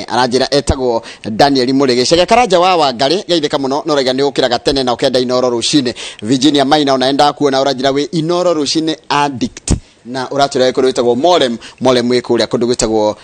aranjĩra etagwo Daniel Mũrĩgĩ. Cege Karanja wa Wangarĩ geithĩka mũno no ũraiga nĩ ũkĩraga tene na ũkenda Inooro rũcinĩ. Virginia Maina ona ndakuona ũranjĩra wĩ Inooro rũcinĩ addict na ũratwĩra kũndũ gwĩtagwo Molem Molem wĩ kũrĩa kũndũ gwĩtagwo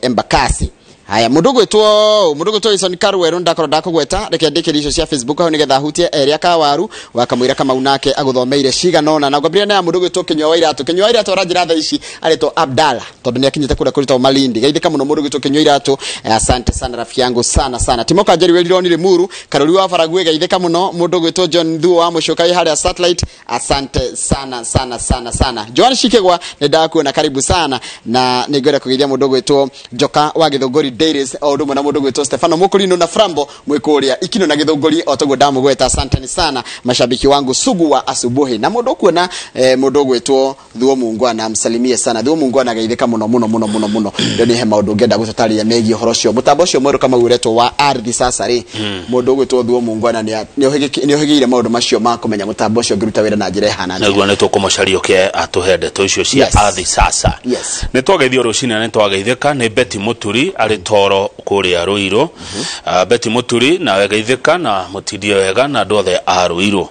Embakasi. Haya, mũndũ ũgwĩtwo Wilson Karwerũ ndakorwo ndakũgweta reke ndĩkĩrie icio cia Facebook hau nĩgetha hutie Eria Kawaru wa Kamũira Kamau nake agũthomeire cigana ũna na ngwambĩrĩria na mũndũ ũgwĩtwo Kĩnyua wa Iratũ. Kĩnyua wa Iratũ aranjĩra thaa ici arĩtwo Abdalla tondũ nĩ akinyĩte kũrĩa kũrĩtwo Malindi. Geithĩka mũno mũndũ ũgwĩtwo Kĩnyua Iratũ. Asante sana rafiki yangu sana sana. Timoka Njeri wĩrirwo nĩ Limuru Karori wa Barague geithĩka mũno mũndũ ũgwĩtwo John Thuo wa Mũcũka wĩ harĩa Satellite asante sana sana sana sana. Joan Shikegwa nĩ ndakuona karibu sana na nĩngwenda kũgeithia mũndũ ũgwĩtwo Njoka wa Gĩthũngũri Dairies o ũndũ ũmwe na mũndũ ũgwĩtwo Stefano Mũkũrinũ na Frambo mwĩkũrĩa Ikino na Gĩthũngũri o toguo ndamũgweta. Asanteni sana mashabiki wangu sugu wa asubuhi. Na mũndũ ũkuona mũndũ ũgwĩtwo Thuo Mungwana msalimie sana. Thuo Mungwana geithĩka mũno mũno mũno mũno mũno ndio nĩ he maũndũ ngenda gũtũtarĩria megiĩ ũhoro ũcio mũtambo ũcio mwerũ kama ũretwo wa ardhi sasa rĩ mũndũ ũgwĩtwo Thuo Mungwana nĩ ũhĩgĩire maũndũ macio ma kũmenya mũtambo ũcio ũngĩruta wĩra na njĩra ĩhana atĩa. Nĩguo nĩ tũkũmũcaria ũke atũhe ndeto icio cia ardhi sasa. Nĩ twageithio rũcinĩ na nĩ twageithĩka nĩ Betty Mũturi arĩ Toro kũrĩa Ruiru. Betty Mũturi nawe geithĩka na mũtindie wega na andũ othe a Ruiru.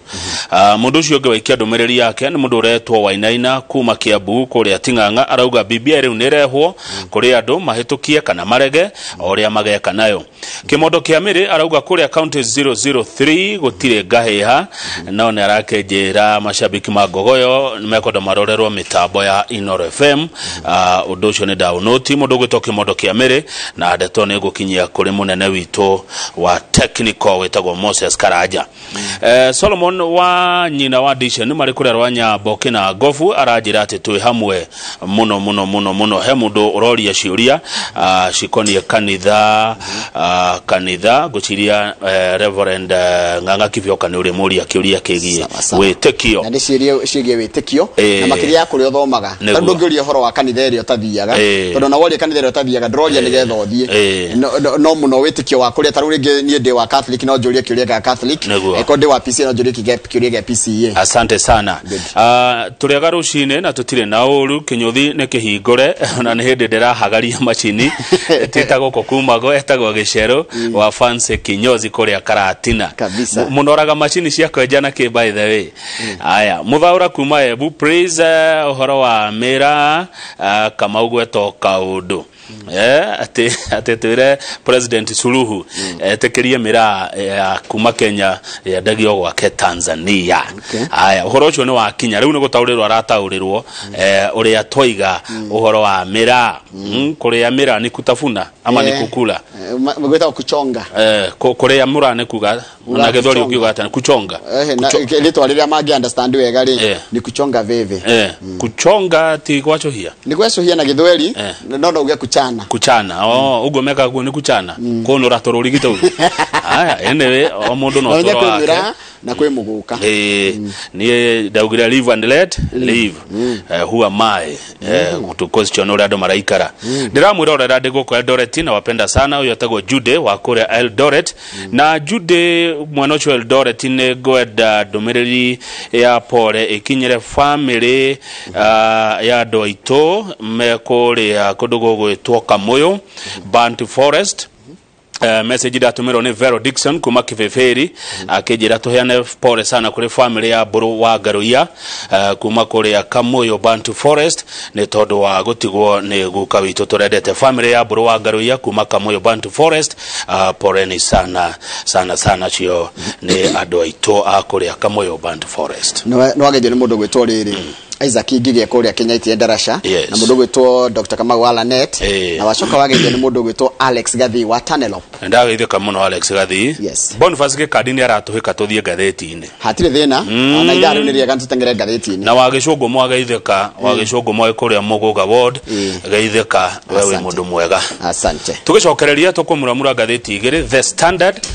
Mũndũ ũcio ũngĩ waikia ndũmĩrĩri yake nĩ mũndũ ũretwo Wainaina kuma Kiambu kũrĩa Ting'ang'a arauga BBI rĩu nĩrehwo kũrĩ andũ mahĩtũkie kana marege o ũrĩa mageka nayo. Kĩmondo kĩa Mĩrĩ arauga kũrĩa county 003 gũtirĩ ngahĩha no nĩ arakĩnjĩra mashabiki ma Ngogoyo mekwenda marorerwo mĩtambo ya Inooro FM. Ũndũ ũcio nĩ download mũndũ ũgwĩtwo Kĩmondo kĩa Mĩrĩ Na ndeto nĩ ngũkinyia kũrĩ mũnene witũ wa technical wĩtagwo Moses Karanja. Solomon wa nyina wa Disha nĩ marĩ kũrĩa rwa Nyambo kĩna Ngobu aranjĩra atĩ twĩ hamwe mũno mũno mũno mũno. He mũndũ ũroria ciũria cikoniĩ kanitha, kanitha ngwĩciria Reverend Ng'ang'a Kibioka nĩ ũrĩmũria kĩũria kĩgiĩ wĩtĩkio. Na nĩ ciũria ciĩgiĩ wĩtĩkio na makĩria ya kũrĩa ũthomaga. Nĩguo. Tondũ ndũngĩũria ũhoro wa kanitha ĩrĩa ũtathiaga, tondũ ona woria kanitha ĩrĩa ũtathiaga ndũroria nĩgetha ũthiĩ. No mũno wĩtĩkio wa kũrĩa, ta rĩu rĩngĩ niĩ ndĩ wa Catholic no njũrie kĩũria gĩa Catholic. Nĩguo. Angĩkorwo ndĩ wa PCA no njũrie kĩũria gĩa PCA. Asante sana. Tũrĩaga rũcinĩ na tũtirĩ na ũru, kĩnyũthi nĩ kĩhingũre na nĩ hĩndĩ ndĩrahagaria macini tita gũkũ kumagwo etagwo gĩcerũ wa Fancy kinyozi kũrĩa Karatina. Kabisa. Mũnoraga macini cia kwenja na kĩ by the way. Aya, mũthaũra kuma Embu praise ũhoro wa mĩra Kamau gwetwo kaũndũ. Atĩ twĩre President Suluhu etĩkĩrie mĩraa ya kuma Kenya yendagio gwake Tanzania. Aya, ũhoro ũcio nĩ wakinya rĩu nĩ gũtaũrĩrwo arataũrĩrwo ũrĩa twaiga ũhoro wa mĩraa. Kũrĩa mĩraa nĩ kutafuna ama nĩ kukula? Gwĩtagwo kuchonga. Kũrĩa mũraa nĩ kuga na gĩthweri ũkiuga atĩa? Kuchonga. Rĩtwa rĩrĩa mangĩ understand wega rĩ ni kuchonga veve. Kuchonga ti gwacũhia? Nĩ gwacũhia na gĩthweri no no uge kuchana. Kuchana. Oh, uguo mekaga guo nĩ kuchana. Kũnũra tũrũrigi tũu. Aya, anyway, o mũndũ no Ũmenye ũtũũro kwĩ wake. mĩraa na kwĩ mũgũka. Niĩ ndaugire live and let live. Who am I to question ũrĩa andũ maraikara. Ndĩramwĩrorera ndĩ gũkũ Eldoret na wapenda sana ũyũ etagwo Jude wa kũrĩa Eldoret. Na Jude mwena ũcio Eldoret nĩ ngwenda ndũmĩrĩri ya pole ĩkinyĩre family ya andũ aitũ me kũrĩa kũndũ gũgwĩtwo Kamũyũ Bantu Forest. Message ndatũmĩrwo nĩ Vero Dixon kuma Kibeberi akĩnjĩra tũheane pole sana kũrĩ family ya Mbũrũ wa Ngaruiya kuma kũrĩa Kamũyũ Bantu Forest nĩ tondũ wa gũtigwo nĩ guka witũ tũrendete. Family ya Mbũrũ wa Ngaruiya kuma Kamũyũ Bantu Forest, poleni sana sana sana, cio nĩ andũ aitũ a kũrĩa Kamũyũ Bantu Forest. Nĩ wageithio nĩ mũndũ gwĩtwo rĩrĩ Isaac Ngige kũrĩa Kenya itie Ndarasha na mũndũ gwĩtwo Dr. Kamau wa Lanet na wacoka wageithio nĩ mũndũ gwĩtwo Alex Gathii wa Tanelop. Ndageithĩka mũno Alex Gathii. Boniface Gĩkandi nĩ aratũhĩka tũthiĩ ngathĩti-inĩ. Hatirĩ thĩna ona ithaa rĩu nĩ rĩega tũteng'ere ngathĩti-inĩ. Na wagĩcũngũ mwageithĩka, wagĩcũngũ mwĩ kũrĩa Mũgũga ward geithĩka, we wĩ mũndũ mwega. Asante. Tũgĩcokereria tũkũmuramura ngathĩti igĩrĩ, The Standard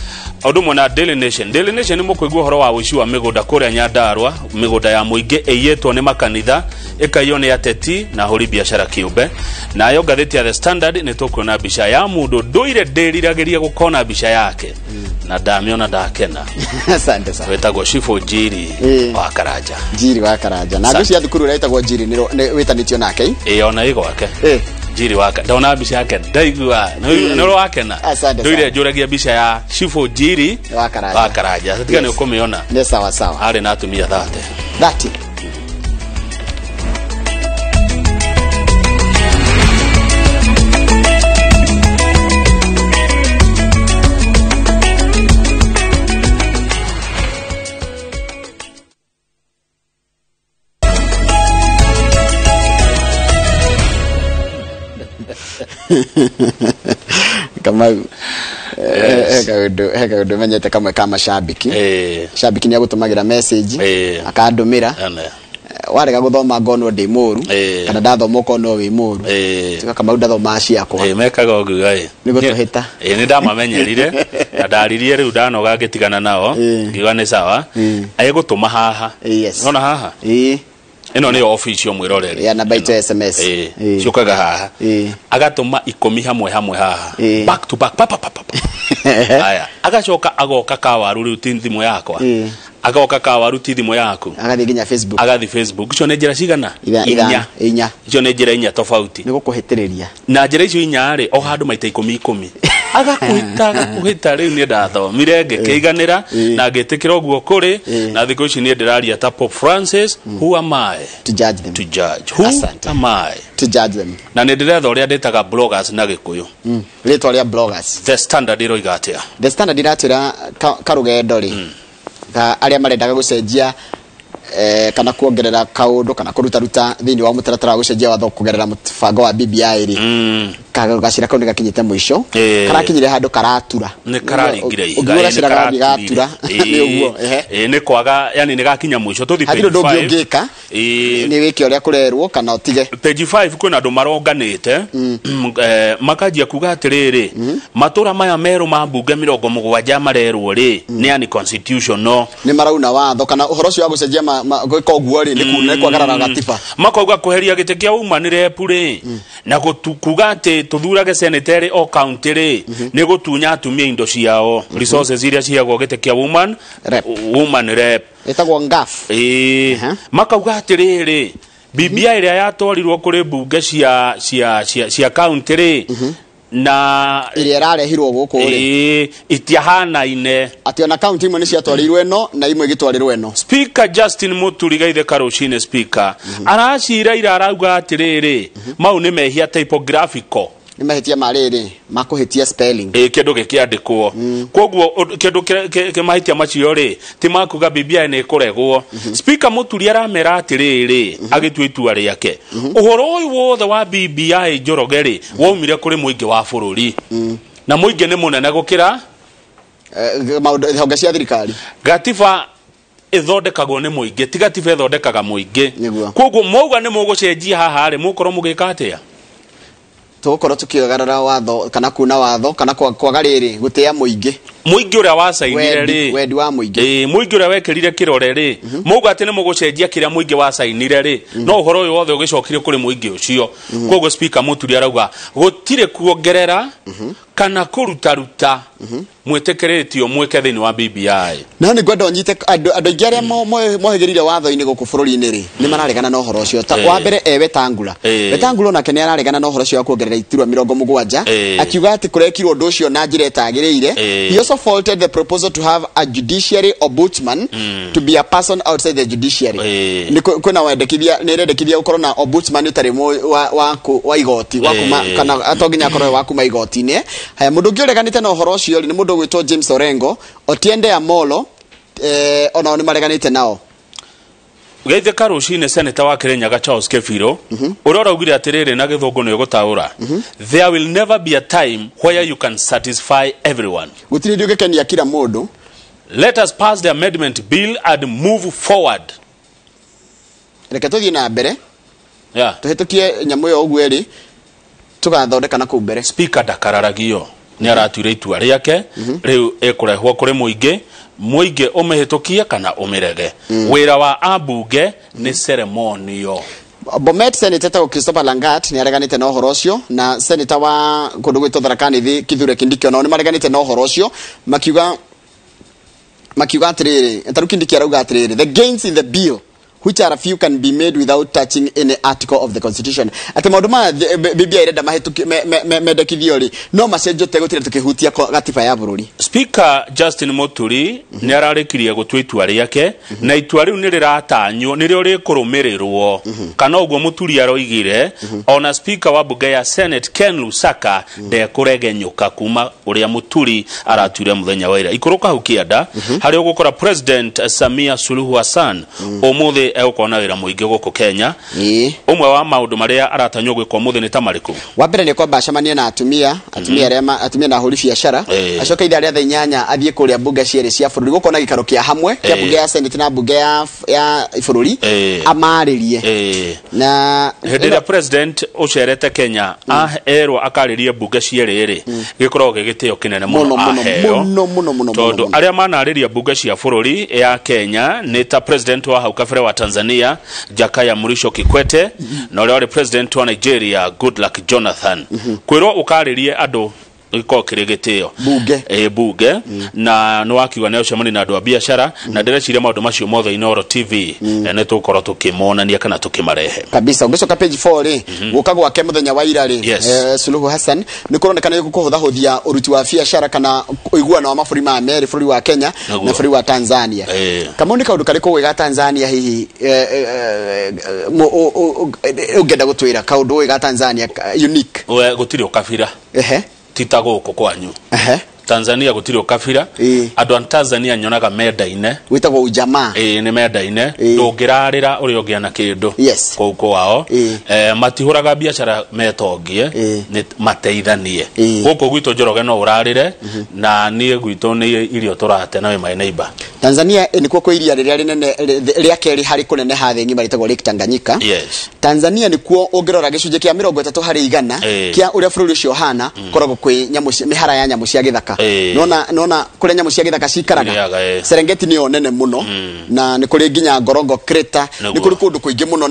ũndũ ũmwe na Daily Nation. Daily Nation nĩ mũkũigua ũhoro wa ũici wa mĩgũnda kũrĩa Nyandarua, mĩgũnda ya mũingĩ ĩiyĩtwo nĩ makanitha, ĩkaiywo nĩ ateti na ahũri biacara kĩũmbe. Nayo ngathĩti ya The Standard nĩ tũkuona mbica ya mũndũ ndũire ndĩriragĩria gũkona mbica yake na ndamĩona ndakena. Asante sana. Wĩtagwo Shifu Njiri wa Karanja. Njiri wa Karanja. Na ngwĩciria thukuru ĩrĩa ĩtagwo Njiri nĩ wĩtanĩtio nake. Ĩĩ ona ĩ gwake. Njiri wake ndona mbica yake ndaigua nĩ ũrĩ wakena. Ndũire njũragia mbica ya Shifu Njiri wa Karanja. Wa Karanja. Tiga nĩ ũkũmĩona. Nĩ sawa sawa. Arĩ na atumia 30. 30. Kamau he kaũndũ menyete kamwe ka macambĩki. Cambĩki nĩ agũtũmagĩra message akandũmĩra warega gũthoma ngonwo ndĩ mũru kana ndathoma ũkonwo wĩ mũru. Tiga Kamau ndathomaga ciakwa. Mekaga ũguo ĩ. Nĩ gũtũhĩta. Nĩ ndamamenyerire na ndaririe rĩu ndanoga ngĩtigana nao ngiuga nĩ sawa. Egũtũma haha. Nona haha? Ĩno nĩyo official mwĩroreri. Ya namba itũ ya SMS. Ciũkaga haha. Agatũma 10 hamwe hamwe haha. Back to back pa pa pa pa. Aya, agacoka agoka kawaru rĩu ti thimũ yakwa. Agoka kawaru ti thimũ yaku. Agathiĩ nginya Facebook. Agathiĩ Facebook. Icio nĩ njĩra cigana? Inya. Inya. Icio nĩ njĩra inya tofauti. Nĩ gũkũhĩtĩrĩria. Na njĩra icio inya rĩ, o handũ maita 10 10. Agakũhĩta agakũhĩta rĩu niĩ ndathomire ngĩkĩiganĩra na ngĩtĩkĩra ũguo kũrĩ na thikũ ici niĩ ndĩraria ta Pope Francis, who am I to judge them? To judge. Who am I to judge them? Na nĩ ndĩretha ũrĩa ndĩtaga bloggers na Gĩkũyũ. Rĩtwa rĩa bloggers. The Standard ĩroiga atĩa? The Standard ĩratwĩra karũgendo rĩ ka arĩa marendaga gũcenjia kana kuongerera kaundu kana kurutaruta thiini wa mutaratara wa gucenjia watho kugerera mubango wa BBI ri gacira kau nĩgakinyĩte mũico, karakinyire handũ karatura. Nĩ kararingire ihiga. Ũngiuga gacira karathiĩ gatura nĩ ũguo, ehe. Nĩ kwaga, yani nĩ gakinya mũico. Tũthi hatirĩ ũndũ ũngĩ ũngĩka, nĩ wĩke ũrĩa kũrerwo kana ũtige. Page 5 kwĩna andũ maronganĩte, makanjia kuga atĩrĩrĩ, matũra maya merũ ma mbunge 70 marerwo rĩ nĩ yani constitutional. Nĩ marauna watho kana ũhoro ũcio wa gũcenjia gwĩka ũguo rĩ nĩ kwagarara gatiba. Makauga kweheria gĩtĩ kĩa uma nĩ rep rĩ, na kuga atĩ tũthurage seneteri o county rĩ nĩ gũtunya atumia indo ciao, resources iria ciheagwo gĩtĩ kĩa woman rep, woman rep ĩtagwo ngaf. Makauga atĩrĩrĩ, BBI ĩrĩa yatwarirwo kũrĩ mbunge cia county rĩ na ĩrĩa ĩrarehirwo gũkũ rĩ itiahanaine, atĩ ona county imwe nĩ ciatwarirwo ĩno na imwe igĩtwarĩrwo ĩno. Speaker Justin Muturi Gaithe Karũcinĩ speaker aracira ira arauga atĩrĩrĩ, mau nĩ mehia typographical, nĩ mahĩtia ma rĩrĩ ma kũhĩtia spelling, kĩndũ gĩkĩandĩkwo. Koguo kĩndũ kĩ mahĩtia macio rĩ ti makuga BBI nĩ ĩkũregwo. Speaker Muturi aramera atĩrĩrĩ, agĩtua itua rĩake, ũhoro ũyũ wothe wa BBI Njoroge rĩ waumire kũrĩ mũingĩ wa bũrũri, na mũingĩ nĩ mũnene gũkĩra maũndũ honge cia thirikari. Gatiba ĩthondekagwo nĩ mũingĩ, ti gatiba ĩthondekaga mũingĩ. Koguo mwauga nĩ mũgũcenjia haha rĩ, mũgũkorwo mũgĩka atĩa? Tũgũkorwo tũkĩgarũra watho kana kuna watho kana kwaga rĩrĩ gũtĩa mũingĩ, mũingĩ ũrĩa wacainire rĩ, wendi wa mũingĩ, mũingĩ ũrĩa wekĩrire kĩrore rĩ, mauga atĩ nĩ mũgũcenjia kĩrĩa mũingĩ wacainire rĩ, no ũhoro ũyũ wothe ũgĩcokire kũrĩ mũingĩ ũcio. Koguo Speaker Muturi arauga gũtirĩ kuongerera kana kũrutaruta mwĩtĩkĩrĩtio mwĩke thĩinĩ wa BBI. No nĩ ngwenda ũnyite andũ aingĩ arĩa mohĩgĩrire watho-inĩ gũkũ bũrũri-inĩ rĩ nĩ mararegana na ũhoro ũcio. Wa mbere Wetangula, Wetangula onake nĩ araregana na ũhoro ũcio wa kuongerera iturwa 70, akiuga atĩ kũrekirwo ũndũ ũcio na njĩra ĩtagĩrĩire. He also faulted the proposal to have a judiciary ombudsman to be a person outside the judiciary. Nĩ kwĩna wendekithia, nĩ ĩrendekithia gũkorwo na ombudsman ũtarĩ wa igoti wa kuma, kana to nginya akorwo wa kuma igoti-inĩ. Haya, mũndũ ũngĩ ũreganĩte na ũhoro ũcio rĩ nĩ mũndũ ũgwĩtwo James Orengo, Otiende Amolo, onao nĩ mareganĩte nao. Geithe Karũcinĩ senator wa Kirinyaga Charles Kebiro ũrĩa ũraugire atĩrĩrĩ na gĩthũngũ nĩ ũgũtaũra, there will never be a time where you can satisfy everyone. Gũtirĩ hĩndĩ ũngĩkenia kila mũndũ. Let us pass the amendment bill and move forward. Reke tũthiĩ na mbere, tũhĩtũkie nyamũ ĩyo ũguo ĩrĩ, tũgathondeka na kũu mbere. Speaker ndakararagio nĩ aratuire itua rĩake, rĩu ĩkũrehwo kũrĩ mũingĩ, mũingĩ ũmĩhĩtũkie kana ũmĩrege. Wĩra wa ambunge nĩ ceremonial. Bomet Senator etagwo Christopher Langat nĩ areganĩte na ũhoro ũcio, na senator wa kũndũ gwĩtwo Tharaka Nithi Kithure Kindiki onao nĩ mareganĩte na ũhoro ũcio, makiuga atĩrĩrĩ, tarĩu Kindiki arauga atĩrĩrĩ, the gains in the bill which are few can be made without touching any article of the constitution. Ati maũndũ maya BBI ĩrenda mahĩtũki mendekithio rĩ no macenjio tegũtirĩ tũkĩhutia gatiba ya bũrũri. Speaker Justin Muturi nĩ ararĩkirie gũtua itua rĩake, na itua rĩu nĩ rĩratanywo nĩrĩo rĩkũrũmĩrĩrwo, kana ũguo Muturi aroigire. Ona Speaker wa bunge ya Senate Ken Lusaka ndekũregenyũka kuma ũrĩa Muturi aratuire mũthenya wa ira. Ikũrũka hau kĩanda harĩa ũgũkora President Samia Suluhu Hassan ũmũthĩ egũkorwo na wĩra mũingĩ gũkũ Kenya. Ũmwe wa maũndũ marĩa aratanywo gwĩka ũmũthĩ nĩ ta marĩkũ? Wa mbere nĩ kwamba acemanie na atumia, atumia arĩa atumia na ahũri biacara, acoke ithaa rĩa thaa 8 athiĩ kũrĩa mbunge cierĩ cia bũrũri, gũkorwo na gĩikaro kĩa hamwe kĩa mbunge ya Senate na mbunge ya bũrũri, amarĩrie. Na hĩndĩ ĩrĩa president ũcerete Kenya erwo akarĩrie mbunge cierĩ rĩ, gĩkoragwo gĩ gĩtĩo kĩnene mũno aheo, tondũ arĩa manarĩria mbunge cia bũrũri ya Kenya nĩ ta president wa hau kabere wa Tanzania Jakaya Mrisho Kikwete, na ũrĩa warĩ president wa Nigeria Goodluck Jonathan. Kwĩrwo ũkarĩrie andũ gĩkoragwo kĩrĩ gĩtĩo bunge, bunge. Na nĩ wakiuga nĩ ũcemania na andũ a biacara, na ndĩreciria maũndũ macio mothe Inooro TV nĩ tũgũkorwo tũkĩmonania kana tũkĩmarehe kabisa. Ũngĩcoka page 4 rĩ, gũka gwake mũthenya wa ira rĩ, Suluhu Hassan nĩ kũronekana nĩ kũhũthahũthia ũruti wa biacara kana ũiguano wa mabũrũri ma merĩ, bũrũri wa Kenya na bũrũri wa Tanzania. Kamau, nĩ kaũndũ karĩkũ ũĩ ga Tanzania hihi ũngĩenda gũtwĩra kaũndũ ũĩ ga Tanzania unique? Gũtirĩ ũkabira tita gũkũ kwanyu. Tanzania gũtirĩ ũkabira. Andũ a Tanzania nyonaga mendaine. Wĩtagwo ujamaa. Ĩĩ, nĩ mendaine. Ndũngĩrarĩra ũrĩa ũngĩ ana kĩndũ kũu kwao. Matihũraga biacara metongie, nĩ mateithanie. Gũkũ gwitũ Njoroge no ũrarĩre, na niĩ gwitũ nĩ irio tũrate na wĩ my neighbor. Tanzania nĩkuo kwĩ iria rĩrĩa rĩnene rĩa kerĩ harĩ kũneneha thĩ ng'ima rĩtagwo Lake Tanganyika. Tanzania nĩkuo ũngĩrora gĩcunjĩ kĩa 30% kĩa ũrĩa bũrũri ũcio ũhana, koragwo kwĩ nyamũ mĩhara ya nyamũ cia gĩthaka. Nona kũrĩa nyamũ cia gĩthaka cikaraga. Irĩaga. Serengeti nĩyo nene mũno, na nĩ kũrĩ nginya Ngorongoro Crater, nĩ kũrĩ kũndũ kũingĩ mũno,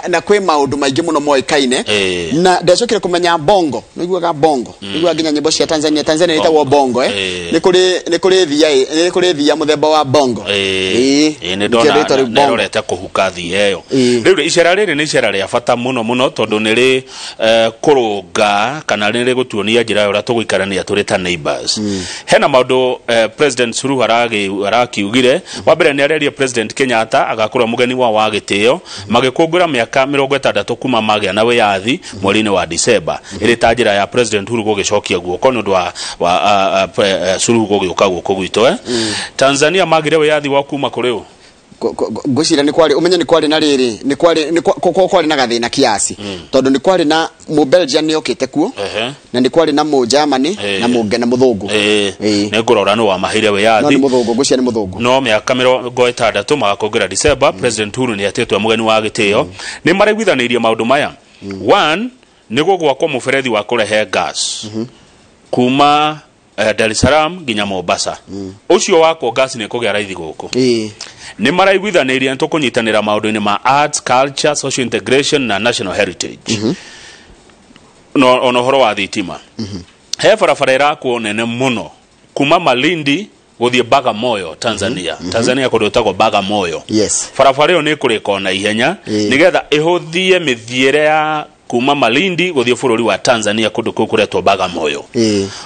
na kwĩ maũndũ maingĩ mũno moĩkaine. Na ndacokire kũmenya Bongo, nĩiguaga Bongo, nĩiguaga nginya nyĩmbo cia Tanzania. Tanzania ĩtagwo Bongo. Nĩ kũrĩ thia mũthemba wa Bongo. Nĩ Nĩkĩo ndona rĩtwa rĩu Bongo. Nĩrorete kũhuka thia ĩyo. Rĩu icera rĩrĩ nĩ icera rĩa bata mũno mũno, tondũ nĩ rĩ kũrũnga kana nĩ rĩgũtuonia njĩra ya ũrĩa tũgũikarania tũrĩ ta neighbors. Hena maũndũ President Suluhu arakiugire. Wa mbere nĩ arerie President Kenyatta agakorwo mũgeni wa gĩtĩo magĩkũngũĩra mĩaka 60 kuma magĩa na wĩyathi mweri-inĩ wa December, ĩrĩ ta njĩra ya President Uhuru gũgĩcokia guoko nĩ ũndũ wa Suluhu gũgĩũka gũkũ gwitũ. Tanzania magire wĩyathi wa kuma kũrĩ ũ? Ngwĩciria nĩ kwarĩ, ũmenye nĩ kwarĩ na rĩrĩ, nĩ kwarĩ nĩ kwarĩ na gathĩna kiasi, tondũ nĩ kwarĩ na mũ Belgium nĩ okĩte kuo, na nĩ kwarĩ na mũ Germany na mũnge na mũthũngũ. Nĩ ngũrora nĩ wamaheire No wĩyathi. Nĩ mũthũngũ, ngwĩciria nĩ mũthũngũ. No mĩaka 60 magakũngũĩra December. President Uhuru nĩ atĩtwo mũgeni wa gĩtĩo. Nĩ maraiguithanĩirie maũndũ maya. One, nĩ gũgwakwo mũberethi wa kũrehe gas kuma Dar es Salaam nginya Mombasa. Ũcio wakwo, gas nĩ kũgĩa raithi gũkũ. Nĩ maraiguithanĩirie nĩ tũkũnyitanĩra maũndũ-inĩ ma arts, culture, social integration na national heritage, no ona ũhoro wa thitima. He barabara ĩrakwo nene mũno kuma Malindi gũthiĩ Bagamoyo, Tanzania. Tanzania kũndũ gwĩtagwo Bagamoyo. Barabara ĩyo nĩ ĩkũrĩka ona ihenya nĩgetha ĩhũthie mĩthiĩre ya kuma Malindi gũthiĩ bũrũri wa Tanzania, kũndũ kũu kũretwo Bagamoyo.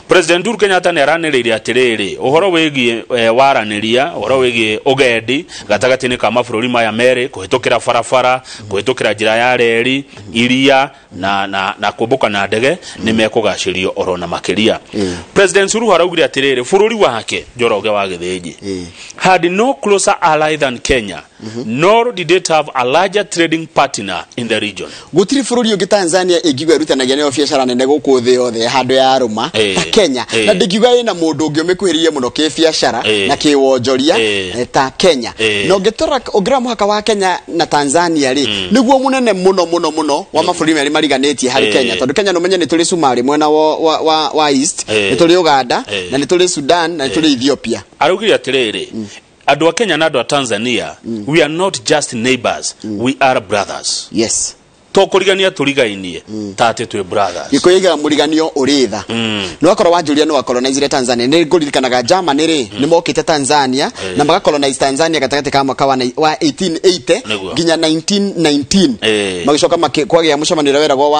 President Uhuru Kenyatta nĩ aranĩrĩirie atĩrĩrĩ ũhoro wĩgiĩ waranĩria ũhoro wĩgiĩ ũgendi gatagatĩ-inĩ ka mabũrũri maya merĩ, kũhĩtũkĩra barabara, kũhĩtũkĩra njĩra ya reri, iria na kũmbũka na ndege, nĩ mekũgacĩrio oro na makĩria. President Suluhu araugire atĩrĩrĩ, bũrũri wake, Njoroge wa Gĩthĩnji, had no closer ally than Kenya, nor did it have a larger trading partner in the region. Gũtirĩ bũrũri ũngĩ Tanzania ĩngiuga ĩrutanagia nayo biacara nene gũkũ thĩ yothe handũ ya rũma ta Kenya, na ndingiuga ĩna mũndũ ũngĩ ũmĩkuhĩrĩirie mũno kĩbiacara na kĩwonjoria ta Kenya. Na ũngĩrora mũhaka wa Kenya na Tanzania rĩ, nĩguo mũnene mũno mũno mũno wa mabũrũri merĩ mariganĩtie harĩ Kenya, tondũ Kenya nĩ ũmenye nĩ tũrĩ Somalia mwena wa east, nĩ tũrĩ Uganda, na nĩ tũrĩ Sudan, na nĩ tũrĩ Ethiopia. Araugire atĩrĩrĩ, andũ a Kenya na andũ a Tanzania, we are not just neighbors, we are brothers. To kũrigania tũrigainie ta atĩ twĩ brothers. Gĩkũyũ iga mũriganio ũrĩ tha. Nĩ wakorwo wanjũria nĩ wakolonizire Tanzania, nĩ ngũririkanaga Germany rĩ, nĩ mokĩte Tanzania na magakolonize Tanzania gatagatĩ ka mwaka wa 1880 nginya 1919. Magĩcoka kwagĩa mũcemanio ũrĩa weragwo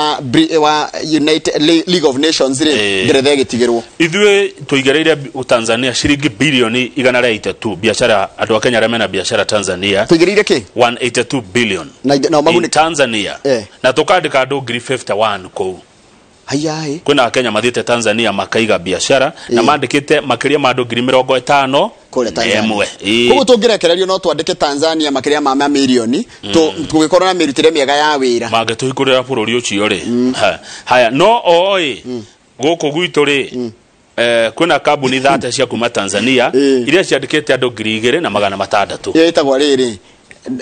wa United League of Nations rĩ, Ngeretha ĩgĩtigĩrwo. Ithuĩ tũigĩrĩire Tanzania ciringi 183 billion biacara, andũ a Kenya arĩa mena biacara Tanzania. Tũigĩrĩire kĩ? 182 billion Na in Tanzania, na tũkandĩka andũ 51,000 kũu. Hayaĩ. Kwĩna Akenya mathiĩte Tanzania makaiga biacara na mandĩkĩte makĩria ma andũ 50,000 Kũrĩa na Tanzania. ĩmwe. Koguo tũngĩrekererio no twandĩke Tanzania makĩria ma mamirioni, tũgĩkorwo na mĩrutĩre mĩega ya wĩra. Mangĩtũhingũrĩra bũrũri ũcio rĩ. Haya, no oĩ gũkũ gwitũ rĩ, kwĩna kambuni 30 cia kuma Tanzania iria ciandĩkĩte andũ 2,600. Ĩyo ĩtagwo rĩrĩ,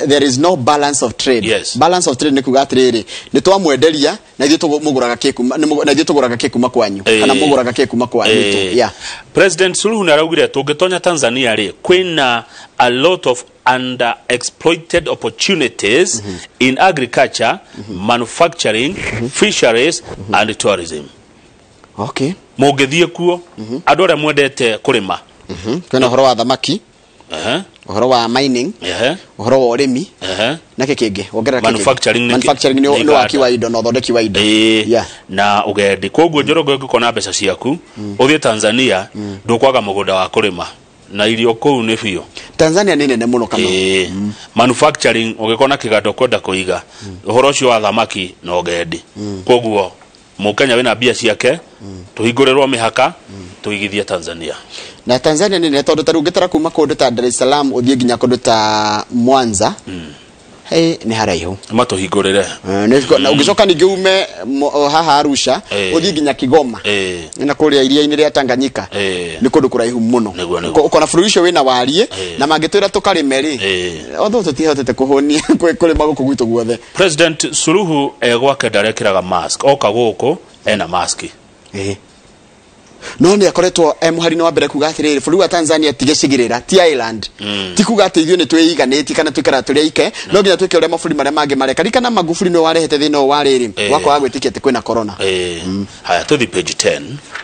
there is no balance of trade. Balance of trade nĩ kuga atĩrĩrĩ, nĩ twamwenderia na ithuĩ mũgũraga kĩ kuma na ithuĩ tũgũraga kĩ kuma kwanyu, kana mũgũraga kĩ kuma kwanyu. Yeah. President Suluhu nĩ araugire tũngĩtonya Tanzania rĩ, kwĩna a lot of underexploited opportunities in agriculture, manufacturing, fisheries and tourism. Mũngĩthiĩ kuo, andũ arĩa mwendete kũrĩma. Kwĩna ũhoro wa thamaki, ũhoro wa mining, ũhoro wa ũrĩmi, na kĩ kĩngĩ wongerera kĩ kĩngĩ? Manufacturing Manufacturing nĩ nĩ nĩ waki wa indo na ũthondeki wa indo. Na ũgendi. Koguo Njoroge, ũngĩkorwo na mbeca ciaku ũthiĩ Tanzania, ndũkwaga mũgũnda wa kũrĩma na irio kũu nĩ biũ. Tanzania nĩ nene mũno kana? Manufacturing, ũngĩkorwo na kĩganda ũkwenda kũiga, ũhoro ũcio wa thamaki na ũgendi, koguo Mũkenya wĩna mbia ciake tũhingũrĩrwo mĩhaka tũigithie Tanzania. Na Tanzania nĩ nene tondũ ta rĩu ũngĩtara kuma kũndũ ta Dar es Salaam ũthiĩ nginya kũndũ ta Mwanza, hey, nĩ haraihu. Matũhingũrĩre. Na ũngĩcoka ningĩ ume haha Arusha ũthiĩ nginya Kigoma na kũrĩa iria-inĩ rĩa Tanganyika, nĩ kũndũ kũraihu mũno. Ũkona bũrũri ũcio wĩna wariĩ na mangĩtwĩra tũkarĩme rĩ, although tũtihotete kũhũnia kũrĩma gũkũ gwitũ guothe. President Suluhu gwake ndarekĩraga mask, oka gũkũ ena mask. No nĩ akoretwo mũhari-inĩ wa mbere kuga atĩrĩrĩ, bũrũri wa Tanzania ti gĩcigĩrĩra, ti island, ti kuga atĩ ithuĩ nĩ twĩiganĩtie kana tũikaraga tũrĩ aike, no nginya twĩke ũrĩa mabũrũri marĩa mangĩ mareka. Ririkana Magufuli nĩwe warehete thĩna ũyũ wa rĩrĩ wa kwaga gwĩtĩkia atĩ kwĩna corona. Haya, tũthiĩ page 10.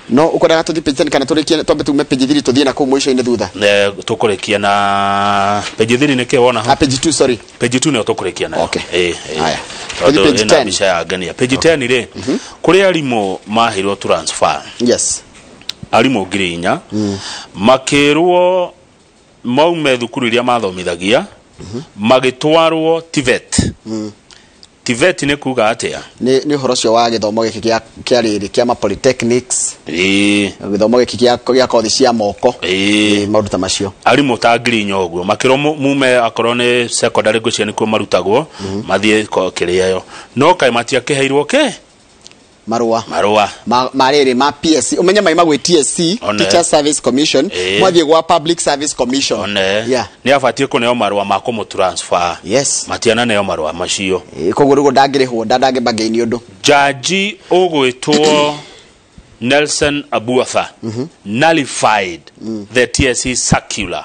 No ũkwendaga tũthiĩ page 10 kana tũrĩkie twambe tume page 3 tũthiĩ na kũu mũico-inĩ thutha? Tũkũrĩkia na page 3 nĩkĩ wona ho? Page 2, sorry. Page 2 nĩyo tũkũrĩkia nayo. Okay. Haya. Tondũ Page ĩna 10. mbica ya ngenia. Page 10 rĩ, kũrĩ arimũ maheirwo transfer. Yes. Arimũ 4,000 makĩrwo maume thukuru iria mathomithagia magĩtwarwo TVET. TVET nĩ kuga atĩa? Nĩ ũhoro ũcio wa gĩthomo gĩkĩ kĩa rĩrĩ kĩa ma polytechnics. Gĩthomo gĩkĩ gĩa kothi cia moko. Maũndũ ta macio. Arimũ ta 4,000 ũguo makĩrwo mume akorwo nĩ secondary ngwĩciria nĩkuo marutagwo mathiĩ kĩrĩa ĩyo, no kaĩ matiakĩheirwo kĩ? Marũa. Marũa. Marĩrĩ ma PSC, ũmenye maima gwĩ TSC, Teacher Service Commission, mwathiĩ gwa Public Service Commission. Nĩ abatiĩ kũneo marũa ma kũmũ transfer. Yes. Matiananeo marũa macio. Koguo rĩu ndangĩrĩhwo, ndangĩbangĩini ũndũ. Jaji ũgwĩtwo Nelson Abuatha nullified the TSC circular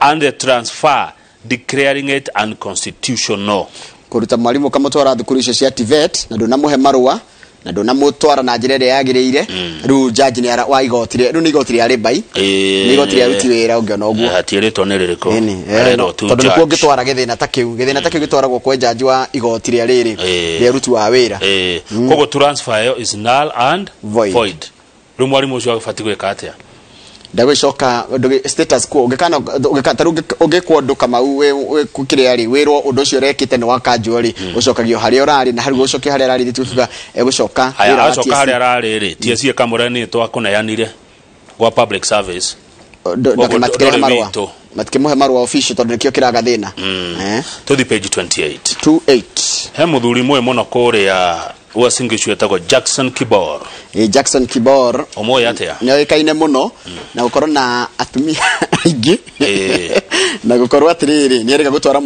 and the transfer, declaring it unconstitutional. Kũruta mwarimũ ũkamũtwara thukuru icio cia TVET na ndũnamũhe marũa na ndũnamũtwara na njĩra ĩrĩa yagĩrĩire, rĩu jaji nĩ wa igoti rĩu nĩ igoti rĩa Rĩmbai, nĩ igoti rĩa ruti wĩra ũngĩona ũguo. Hatiĩrĩtwo nĩ rĩrĩkũ? Tondũ nĩkuo ũngĩtwara gĩthĩna ta kĩu, gĩthĩna ta kĩu gĩtwaragwo kwĩ jaji wa igoti rĩa rĩrĩ rĩa ruti wa wĩra. Koguo transfer ĩyo is null and void. Rĩu mwarimũ ũcio agĩbatiĩ gwĩka atĩa? Ndagũcoka status quo ũngĩkana ũngĩkwo ũndũ Kamau wĩ kĩrĩa rĩ, wĩrwo ũndũ ũcio ũrekĩte nĩ wa kanjũ rĩ, ũcokagio harĩa ũrarĩ, na harĩa ũcoke harĩa ararĩ tukiuga egũcoka wĩra wa TSC. Harĩa ararĩ rĩ, TSC ĩkamũra nĩ twakũneanire gwa public service. Matikĩrehe marũa, matikĩmũhe marũa official tondũ nĩkĩo kĩraga thĩna. Tũthiĩ page 28. 28. He mũthuri mwe mũno kũrĩa Uasin Gishu etagwo Jackson Kibor. Jackson Kibor ũmũĩ atĩa? Nĩ oĩkaine mũno na gũkorwo na atumia aingĩ na gũkorwo atĩrĩrĩ nĩ erĩga gũtwara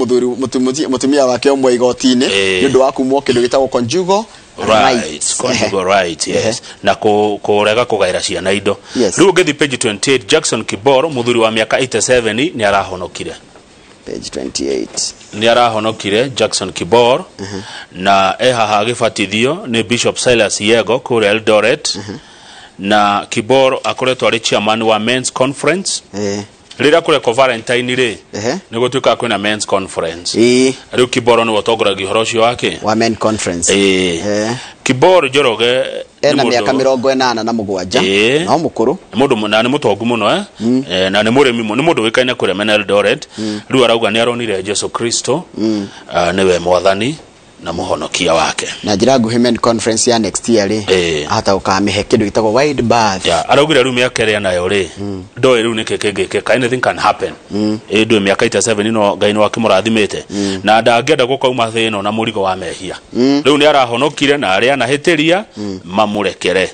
mũtumia wake ũmwe igoti-inĩ nĩ ũndũ wa kumwo kĩndũ gĩtagwo conjugal rights. Conjugal rights, yes. Na kũrega kũgaĩra ciana indo. Rĩu ũngĩthiĩ page 28, Jackson Kibor mũthuri wa mĩaka 87 nĩ arahonokire. Page 28. Nĩ arahonokire Jackson Kibor na ehaha agĩbatithio nĩ Bishop Silas Yego kũrĩa Eldoret. Na Kibor akoretwo arĩ chairman wa Men's Conference. Rĩrĩa kũrekwo Valentine rĩ, nĩ gũtuĩkaga kwĩna Men's Conference. Rĩu Kibor nĩwe ũtongoragia ũhoro ũcio wake wa Men Conference. Kibor Njoroge ena mĩaka 87, no mũkũrũ. Mũndũ na nĩ mũtongu mũno na nĩ mũrĩmi mũno, nĩ mũndũ ũĩkaine kũrĩa mena Eldoret. Rĩu arauga nĩ aronire Jesu Kristo nĩwe mwathani na mũhonokia wake. Na njĩra nguhĩ Men Conference ya next year rĩ, ahota gũkamĩhe kĩndũ gĩtagwo wide berth. Araugire rĩu mĩaka ĩrĩa nayo rĩ, ndoĩ rĩu nĩkĩ kĩngĩkĩka, anything can happen. Ndũĩ mĩaka 87 no Ngai nĩ akĩmũrathimĩte na ndangĩenda gũkauma thĩ ĩno na mũrigo wa mehia. Rĩu nĩ arahonokire na arĩa anahĩtĩria mamũrekere.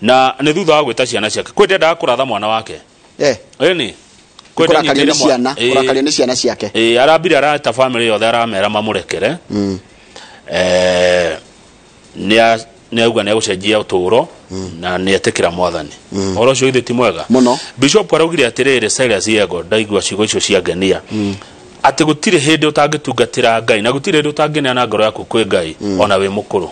Na nĩ thutha wa gwĩta ciana ciake, kwĩ ndendaga kũratha mwana wake. Ĩni kũrakario nĩ ciana ciake. Arambire arata family yothe aramera mamũrekere. Nĩ auga nĩ egũcenjia ũtũũro na nĩ etĩkĩra mwathani. Ũhoro ũcio githĩ ti mwega mũno? Bishop araugire atĩrĩrĩ, Silas Yego, ndaigua ciugo icio cia ngenia, atĩ gũtirĩ hĩndĩ ũtangĩtungatĩra Ngai na gũtirĩ hĩndĩ ũtangĩneana ngoro yaku kwĩ Ngai ona wĩ mũkũrũ.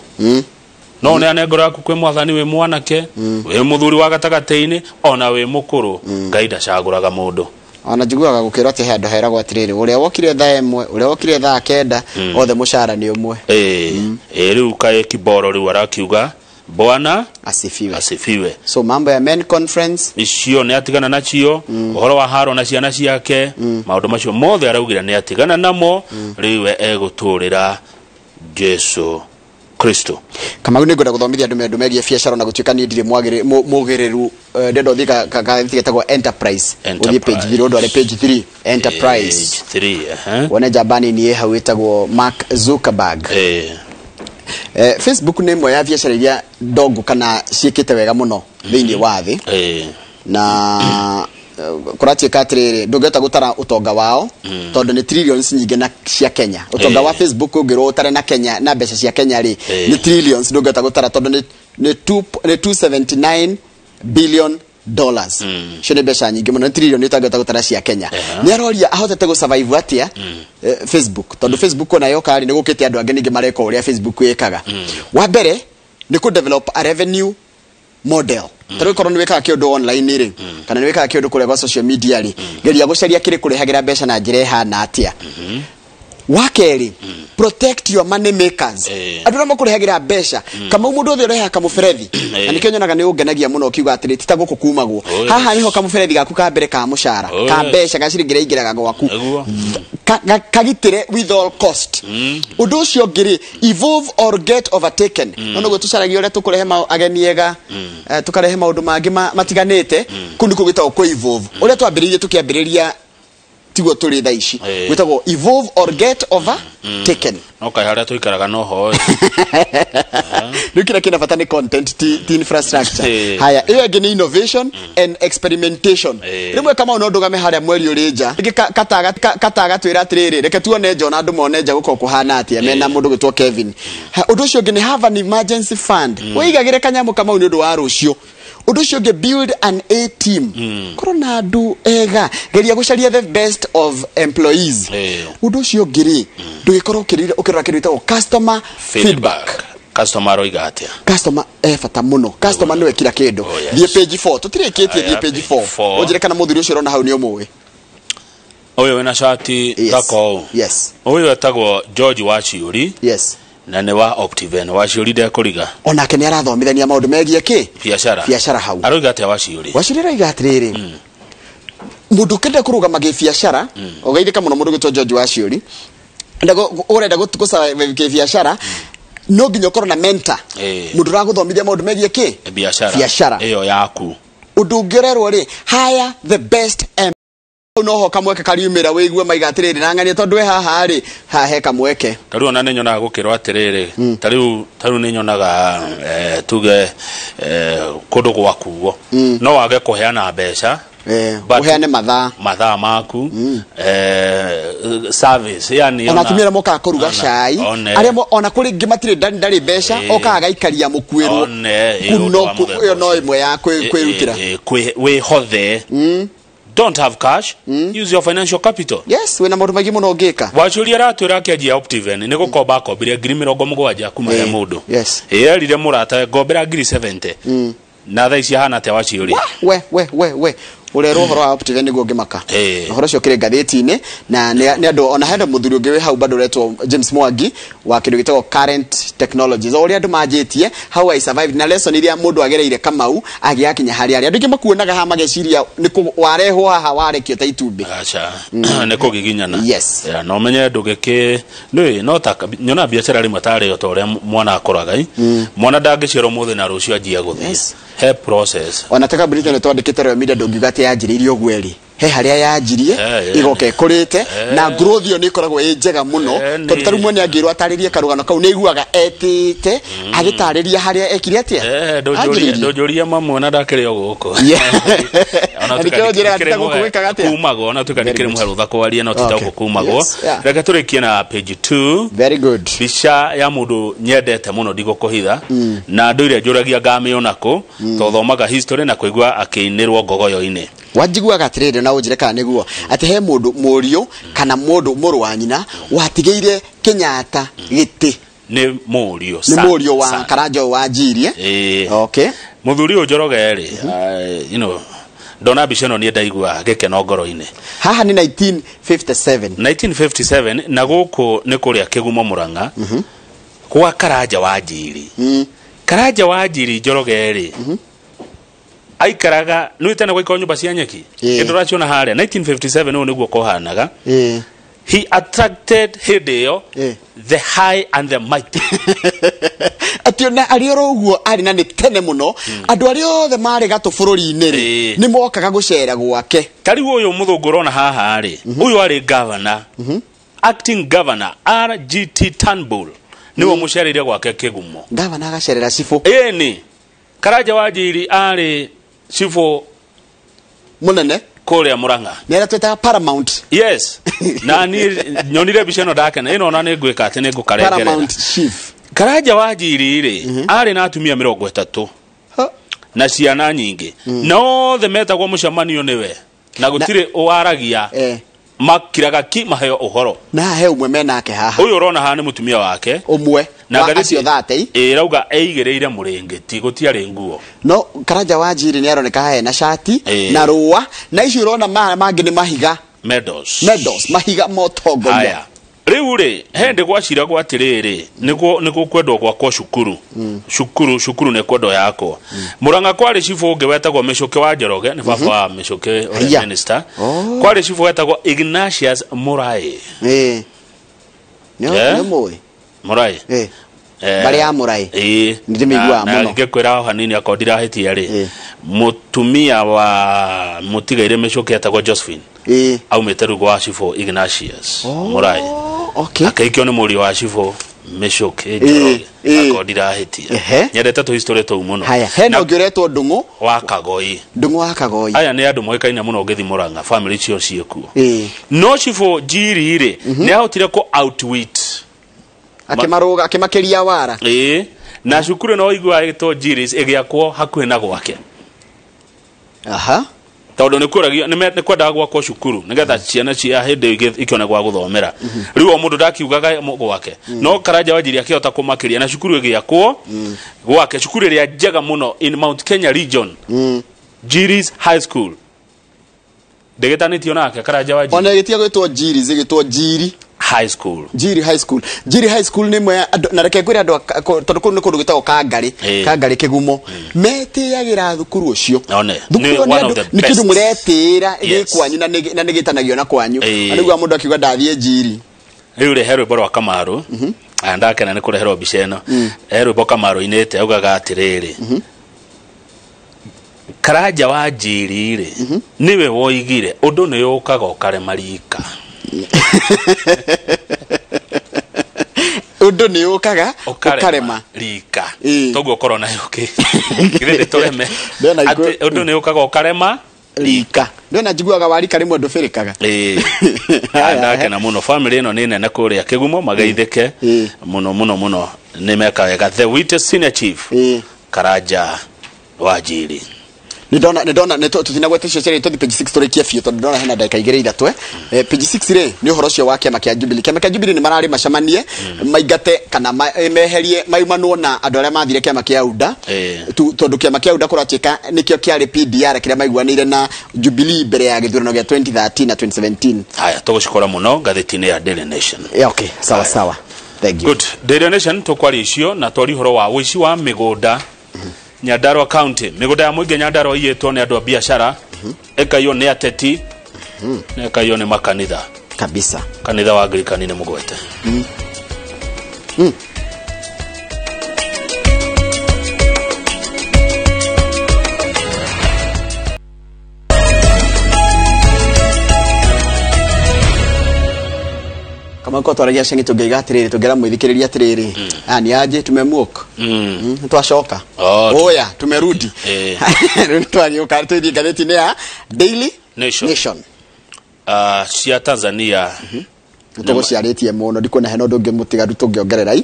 No ũneane ngoro yaku kwĩ mwathani wĩ mwanake, wĩ mũthuri wa gatagatĩ-inĩ, ona wĩ mũkũrũ. Ngai ndacagũraga mũndũ. Ona njiguaga gũkĩrwo atĩ he handũ heragwo atĩrĩrĩ, ũrĩa wokire thaa 1, ũrĩa wokire thaa 9, othe mũcara nĩ ũmwe. Rĩu kaĩ Kiboro rĩu arakiuga Bwana asifiwe. Asifiwe. So mambo ya Men Conference icio nĩ atigana nacio, ũhoro wa haro na ciana ciake, maũndũ macio mothe araugire nĩ atigana namo, rĩu we egũtũrĩra Jesu Mukristo. Kamau nĩ ngwenda gũthomithia andũ maũndũ megiĩ biacara na gũtuĩka niĩ ndirĩ mũgĩrĩru ndĩrenda ũthiĩ gatheti getagwo Enterprise, ũthiĩ page 3, ũndware page 3 Enterprise. Page 3, wone njamba nini ĩ hau ĩtagwo Mark Zuckerberg. Facebook nĩ ĩmwe ya biacara iria ndongu kana ciĩkĩte wega mũno thĩinĩ wa thĩ. Na kũratuĩka atĩrĩrĩ, ndũngĩhota gũtara ũtonga wao tondũ nĩ trillions nyingĩ na cia Kenya. Ũtonga wa Facebook ũngĩrwo ũtare na Kenya na mbeca cia Kenya rĩ, nĩ trillions, ndũngĩhota gũtara tondũ nĩ $279 billion. Icio nĩ mbeca nyingĩ mũno, nĩ trillion ũtangĩhota gũtara cia Kenya. Nĩ aroria ahotete gũ survive atĩa Facebook, tondũ Facebook ona yoka rĩ, nĩ gũkĩte andũ angĩ ningĩ mareka ũrĩa Facebook ĩkaga. Wa mbere nĩ kũ develop a revenue model. Tarĩu korwo nĩ wĩkaga kĩũndũ online rĩ, kana nĩ wĩkaga kĩũndũ kũrĩa gwa social media rĩ, geria gũcaria kĩrĩ kũrehagĩra mbeca na njĩra ĩhana atĩa. Wa kerĩ, protect your money makers, andũ arĩa makũrehagĩra mbeca. Kamau mũndũ ũothe ũrehaga kamũberethi, na nĩkĩo nyonaga nĩ ũngenagia mũno ũkiuga atĩrĩ ti ta gũkũ kumagwo, haha nĩho kamũberethi gaku ka mbere ka mũcara, ka mbeca ga ciringi iria ingĩraga gwaku, kagitĩre with all cost. Ũndũ ũcio ũngĩ rĩ, evolve or get overtaken. No nĩguo tũcaragia ũrĩa tũkũrehe ageni ega, tũkarehe maũndũ mangĩ matiganĩte. Kũu nĩkuo gwĩtagwo kũ evolve. Ũrĩa twambĩrĩirie tũkĩambĩrĩria tiguo tũrĩ thaa ici, gwĩtagwo evolve or get overtaken. No kaĩ harĩa tũikaraga no ho. Rĩu kĩrĩa kĩna bata nĩ content, ti infrastructure. Haya, ĩyo ĩngĩ nĩ innovation and experimentation. Rĩmwe Kamau no ndũgame harĩa mweri ũrĩ nja, rĩngĩ kataga twĩra atĩrĩrĩ, reke tuone nja ona andũ mone nja gũkorwo kũhana atĩa mena mũndũ gwĩtwo Kevin. Ũndũ ũcio ũngĩ nĩ have an emergency fund, wĩigagĩre kanyamũ Kamau nĩ ũndũ wa rũciũ. Ũndũ ũcio ũngĩ, build an A team, korwo na andũ ega, geria gũcaria the best of employees. Ũndũ ũcio ũngĩ rĩ, ndũgĩkorwo ũkĩrora kĩndũ gĩtagwo customer feedback. Customer aroiga atĩa? Customer e bata mũno, customer nĩwe kila kĩndũ. Thiĩ page 4, tũtirĩkĩtie, thiĩ page 4 ũnjĩre kana mũthuri ũcio ũrona hau nĩ ũmũĩ. Ũyũ wĩna cati thaka ũũ? Yes. Ũyũ etagwo George Wachiuri. Yes. Na nĩ wa Optiven. Wachiuri ndekũriga. Onake nĩ arathomithania maũndũ megiĩ kĩ? Biacara. Biacara hau. Aroiga atĩa Wachiuri? Wachiuri aroiga atĩrĩrĩ, mũndũ ũkĩenda kũrũgama gĩbiacara, ũgeithĩka mũno mũndũ gwĩtwo George Wachiuri, ũrenda gũsurvive kĩbiacara, no nginya ũkorwo na mentor, mũndũ ũragũthomithia maũndũ megiĩ kĩ? Biacara. Biacara ĩyo yaku. Ũndũ ũngĩ ũrerwo rĩ, hire the best noho kamweke kariumĩra wĩigue maiga atĩrĩrĩ na ng'ania tondũ we haha rĩ, haha he kamweke. Ta rĩu ona nĩ nyonaga gũkĩrwo atĩrĩrĩ, ta rĩu nĩ nyonaga tuge kũndũ gwakuo no wage kũheana mbeca, ũheane mathaa maku, service, yani ona atumia arĩa mokaga kũruga cai, arĩa ona kũrĩ ingĩ matirĩ ndarĩ mbeca, okaga agaikaria mũkuĩrwo ĩyo no ĩmwe ya kwĩrutĩra. Wĩhothe. Don't have cash, use your financial capital. Yes, wĩna maũndũ maingĩ mũno ũngĩka. Wachiuri aratwĩra akĩanjia Optiven nĩ gũkomba akombire 70,000 kuma he mũndũ. Yes. Erire mũrata ngombera 70,000. Na thaa ici ahana atĩa Wachiuri? We we we we ũrerwo ũhoro wa Optiven nĩguo ngĩmaka. Ũhoro ũcio ũkĩrĩ ngathĩti-inĩ na nĩ andũ ona hena mũthuri ũngĩ wĩ hau bado ũretwo James Mwangi wa kĩndũ gĩtagwo Current Technologies. O ũrĩa andũ manjĩtie how I survived na lesson iria mũndũ agereire Kamau agĩakinya harĩa arĩ. Andũ aingĩ makuonaga haha mageciria nĩ warehwo haha warekio ta itumbĩ. Aca, nĩ kũgiginyana. Yes. Na ũmenye ndũgĩkĩ nĩ no ta nyona biacara rĩmwe tarĩ o ta ũrĩa mwana akoraga. Mwana ndangĩciarwo mũthĩ na rũciũ anjia gũthiĩ. He process. Ona ta kambuni ĩno twandĩkĩte Royal Media ndũngiuga atĩ yanjĩrĩirie ũguo ĩrĩ, he harĩa yanjirie igoka ĩkũrĩte na growth ĩyo nĩ ĩkoragwo ĩ njega mũno, tondũ ta rĩu mwene angĩrwo atarĩrie karũgano kau nĩ aiguaga etĩte agĩtarĩria harĩa ekire atĩa. Ndũnjũrie mamwe na ndakĩrĩ o gũkũ. Nĩkĩo njĩraga ti ta gũkũ gwĩkaga atĩa? Kumagwo ona tuĩka ndĩkĩrĩ mũhe rũtha kwaria no ti ta gũkũ kumagwo. Reke tũrĩkie na page 2. Very good. Mbica ya mũndũ nyendete mũno ndigũkũhitha, na ndũire njũragia ngamĩona kũ, tothomaga history na kũigua akĩinĩrwo ngogoyo-inĩ. Wanjiguaga atĩrĩrĩ na ũnjĩre kana nĩguo atĩ he mũndũ mũriũ kana mũndũ mũrũ wa nyina watigĩire Kenyatta gĩtĩ. Nĩ mũriũ. Nĩ mũriũ wa Karanja wa Njirie. Okay. Mũthuri ũyũ Njoroge rĩ, you know, ndona mbica ĩno niĩ ndaigua gĩkeno ngoro-inĩ. Haha nĩ 1957. 1957 na gũkũ nĩ kũrĩa Kĩgumo Mũrang'a gwa Karanja wa Njiri. Karanja wa Njiri Njoroge rĩ, aikaraga nĩ tene gwaikara nyũmba cia nyeki. Ĩndũ ũraciona harĩa 1957 ũũ nĩguo kũhanaga. He attracted hĩndĩ ĩyo the high and the mighty. Atĩ ona arĩ oro ũguo arĩ na nĩ tene mũno, andũ arĩa othe marĩ gatũ bũrũri-inĩ rĩ, nĩ mokaga gũcera gwake. Ta rĩu ũyũ mũthũngũ ũrona haha rĩ, ũyũ arĩ governor, acting governor RGT Turnbull, nĩwe mũcereire gwake Kĩgumo. Gavana agacerera cibũ. Ĩni Karanja wa Njiri arĩ cibũ mũnene kũrĩa Murang'a, nĩ arĩa twĩtaga paramount. Yes, na niĩ nyonire mbica ĩno ndakena, ĩno ona nĩ ngwĩka atĩ nĩ ngũkarengerera. Paramount chief. Karanja wa Njiri rĩ, arĩ na atumia 30 na ciana nyingĩ, na othe metagwo mũcemanio nĩwe, na gũtirĩ waragia, makiraga ki maheo ũhoro. Na he ũmwe menake haha. Ũyũ ũrona haha nĩ mũtumia wake ũmwe na wa ngathĩti acio 30. Ĩrauga eigĩrĩire mũrĩngĩti, gũtiarĩ nguo. No Karanja wa Njiri nĩ aroneka haha na cati na rũa, na icio ũrona mangĩ nĩ mahiga. Medals. Medals, mahiga motongoria. Haya. Rĩu rĩ, he ndĩ gwaciragwo atĩrĩrĩ, nĩguo kwendwo gwakwo cukuru. Cukuru, cukuru nĩ kwendwo yakwo. Murang'a kwarĩ cibũ ũngĩ wetagwo Mĩcũkĩ wa Njoroge, nĩ baba wa Mĩcũkĩ ũrĩa Haiya. minister. Kwarĩ cibũ wetagwo Ignatius Murai. Nĩ mũĩ? Murai. Mbarĩ ya Murai. Ĩĩ. Nĩndĩmĩiguaga Na mũno. ngĩkwĩra o hanini akorwo ndirahĩtia rĩ, mũtumia wa mũtigairĩ Mĩcũkĩ etagwo Josephine. Aumĩte rũgo wa cibũ Ignatius Murai. Okay. Akĩhikio nĩ mũriũ wa cibũ Mĩcũkĩ Njoroge, akorwo ndirahĩtia. Nyendete tũ history tũu mũno. Haya, hena ũngĩ ũretwo Ndung'u. Wa Kagoi. Ndung'u wa Kagoi. Aya nĩ andũ moĩkaine mũno ũngĩthiĩ Murang'a, family cio ciĩkuo. No cibũ Njiri rĩ, nĩ ahotire kũ outwit, Akĩmarũga, akĩmakĩria wara. Ĩĩ, na cukuru no iguaga ĩgĩtwo Njiris ĩgĩakwo hakuhĩ na gwake. Aha. Tondũ nĩ kũragio nĩ kwendaga gwakwo cukuru nĩgetha ciana cia hĩndĩ ĩyo ikĩone gwa gũthomera. Rĩu o mũndũ ndakiugaga gwake, no Karanja wa Njiri akĩhota kũmakĩria na cukuru ĩgĩakwo gwake, cukuru ĩrĩa njega mũno in Mount Kenya region, Njiris High School. Ndĩgĩtanĩtio nake Karanja wa Njiri. Ona ĩgĩtiga gwĩtwo Njiris, ĩgĩtwo Njiri High School. Njiri High School. Njiri High School nĩ ĩmwe ya andũ, na reke ngwĩre andũ tondũ kũu nĩ kũndũ gwĩtagwo Kangarĩ, Kangarĩ Kĩgumo. Metĩagĩra thukuru ũcio. One. Thukuru Nĩ ĩyo nĩ one of andũ the nĩ kĩndũ best. mũretĩĩra gĩ Yes. kwanyu, na nĩ gĩtanagio na kwanyu. Na nĩguo mũndũ akiuga ndathiĩ Njiri. Rĩu rĩ, he rwĩmbo rwa Kamaru. Aya, ndakena nĩ kũreherwo mbica ĩno. He rwĩmbo Kamaru inĩte augaga atĩrĩrĩ, Karanja wa Njiri rĩ, nĩwe woigire ũndũ nĩ ũkaga ũkarema rika. Ũndũ nĩ ũkaga ũkarema rika. Toguo korona yũkĩ githĩ ndĩtũreme. Atĩ ũndũ nĩ ũkaga ũkarema rika. Ndĩona njiguaga wa rika rĩmwe ndũbĩrĩkaga. Ĩĩ. Ndakena mũno, family ĩno nĩ nene kũrĩa Kĩgumo, mageithĩke mũno mũno mũno, nĩ meka wega. The Witness Senior Chief Karanja wa Njiri. Nĩ ndona nĩ tũtinagwete icio ciarĩ tũthi page 6 tũrĩkie biũ, tondũ ndona hena ndagĩka igĩrĩ ithatũ. Page 6 rĩ, nĩ ũhoro ũcio wa kĩama kĩa Jubilee. Kĩama kĩa Jubilee nĩ mararĩ macemanie maingate kana meherie maimanwo na andũ arĩa mathire kĩama kĩa UDA, tondũ kĩama kĩa UDA kũratuĩka nĩkĩo kĩarĩ PDR kĩrĩa maiguanĩire na Jubilee mbere ya gĩthurano gĩa 2013 na 2017. Haya, tũgũcikora mũno ngathĩti-inĩ ya Daily Nation. Yeah, okay, sawa sawa, thank you. Good. Daily Nation tũkwaria icio na twari ũhoro wa ũici wa mĩgũnda Nyandarua County. Mĩgũnda ya mũingĩ Nyandarua iyĩtwo nĩ andũ a biacara, ĩkaiywo nĩ ateti, na ĩkaiywo nĩ makanitha. Kabisa. Kanitha wa Anglikani nĩ mũgwete. Kama ko twaragia cengi tũngĩiga atĩrĩrĩ, tũngĩra mwĩthikĩrĩria atĩrĩrĩ, aya nĩ aje tumemuok, twacoka. Oh, oya tumerudi. Rĩu nĩtwagĩũka tũthiĩ ngathĩti-inĩ ya Daily Nation. Nation. Cia Tanzania. Tũgũciarĩtie mũno, ndikuona hena ũndũ ũngĩ mũtigaru tũngĩongerera i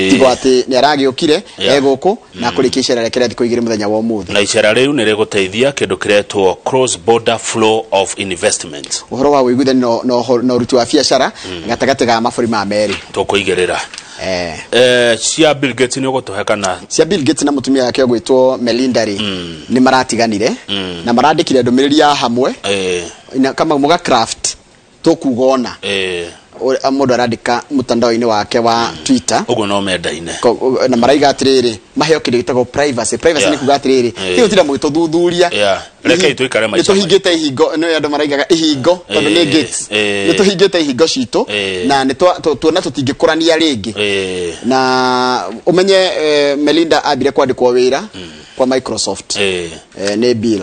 tigo atĩ nĩ aragĩũkire egũkũ na kũrĩkia icera rĩake rĩa thikũ igĩrĩ mũthenya wa ũmũthĩ. Na icera rĩu nĩ rĩgũteithia kĩndũ kĩretwo cross border flow of investment. Ũhoro wa ũiguithani na ũruti wa biacara gatagatĩ ga mabũrũri ma merĩ. Tũkũigĩrĩra. Cia Bill Gates nĩ ũgũtũhe kana? Cia Bill Gates na mũtumia wake ũgwĩtwo Melinda rĩ, nĩ maratiganire na marandĩkire ndũmĩrĩri ya hamwe kama mũga craft. Tũkuga ona mũndũ arandĩka mtandao-inĩ wake wa Twitter ũguo no mendaine. Na maraiga atĩrĩrĩ, maheo kĩndũ gĩtagwo privacy. Privacy nĩ kuga atĩrĩrĩ, ti gũtinda mũgĩtũthuthuria. Rekei tũikare maica. Nĩtũhingĩte ihingo, nĩ andũ maraigaga ihingo tondũ nĩ gates. Nĩtũhingĩte ihingo citũ na nĩtuona tũtingĩkũrania rĩngĩ. Na ũmenye Melinda ambire kwandĩkwo wĩra kwa Microsoft nĩ Bill.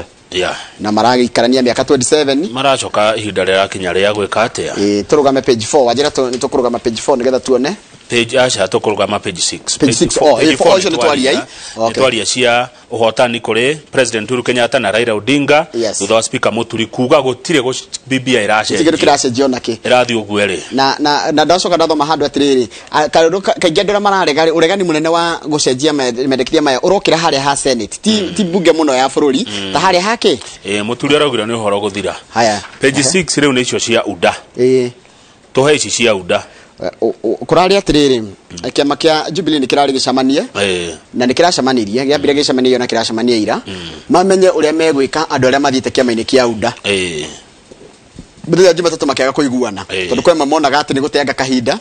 Na maragĩikarania mĩaka 27. Maracoka ihinda rĩrakinya rĩa gwĩka atĩa? Tũrũgame page 4. Wanjĩra nĩtũkũrũgama page 4 nĩgetha tuone. Page aca tũkũrũgama page 6. Page 6. Oh, page 4 ũcio nĩtwaria. Nĩtwaria cia ũhotani kũrĩ President Uhuru Kenyatta na Raila Odinga thutha wa Speaker Muturi kuga gũtirĩ BBI ĩracenjio. Gũtirĩ kĩracenjio nakĩ. Ĩrathiĩ ũguo ĩrĩ. Na ndacoka ndathoma handũ atĩrĩrĩ, kaingĩ andũ arĩa mararega ũregani mũnene wa gũcenjia mendekithia maya ũrokĩra harĩa ha Senate, ti bunge mũno ya bũrũri, ta harĩa hake. Muturi araugire nĩ ũhoro gũthira. Haya. Page 6 rĩu nĩ icio cia UDA. Tũhe ici cia UDA. Kũrarĩ atĩrĩrĩ, kĩama kĩa Jubilee nĩ kĩrarĩ gĩcemanie na nĩ kĩracemanirie, gĩambire gĩcemanie na kĩracemania ira, mamenye ũrĩa megwĩka andũ arĩa mathiĩte kĩama-inĩ kĩa UDA. Mũthenya Jumatatũ makĩaga kũiguana tondũ kwĩ amwe monaga atĩ nĩ gũteanga kahinda,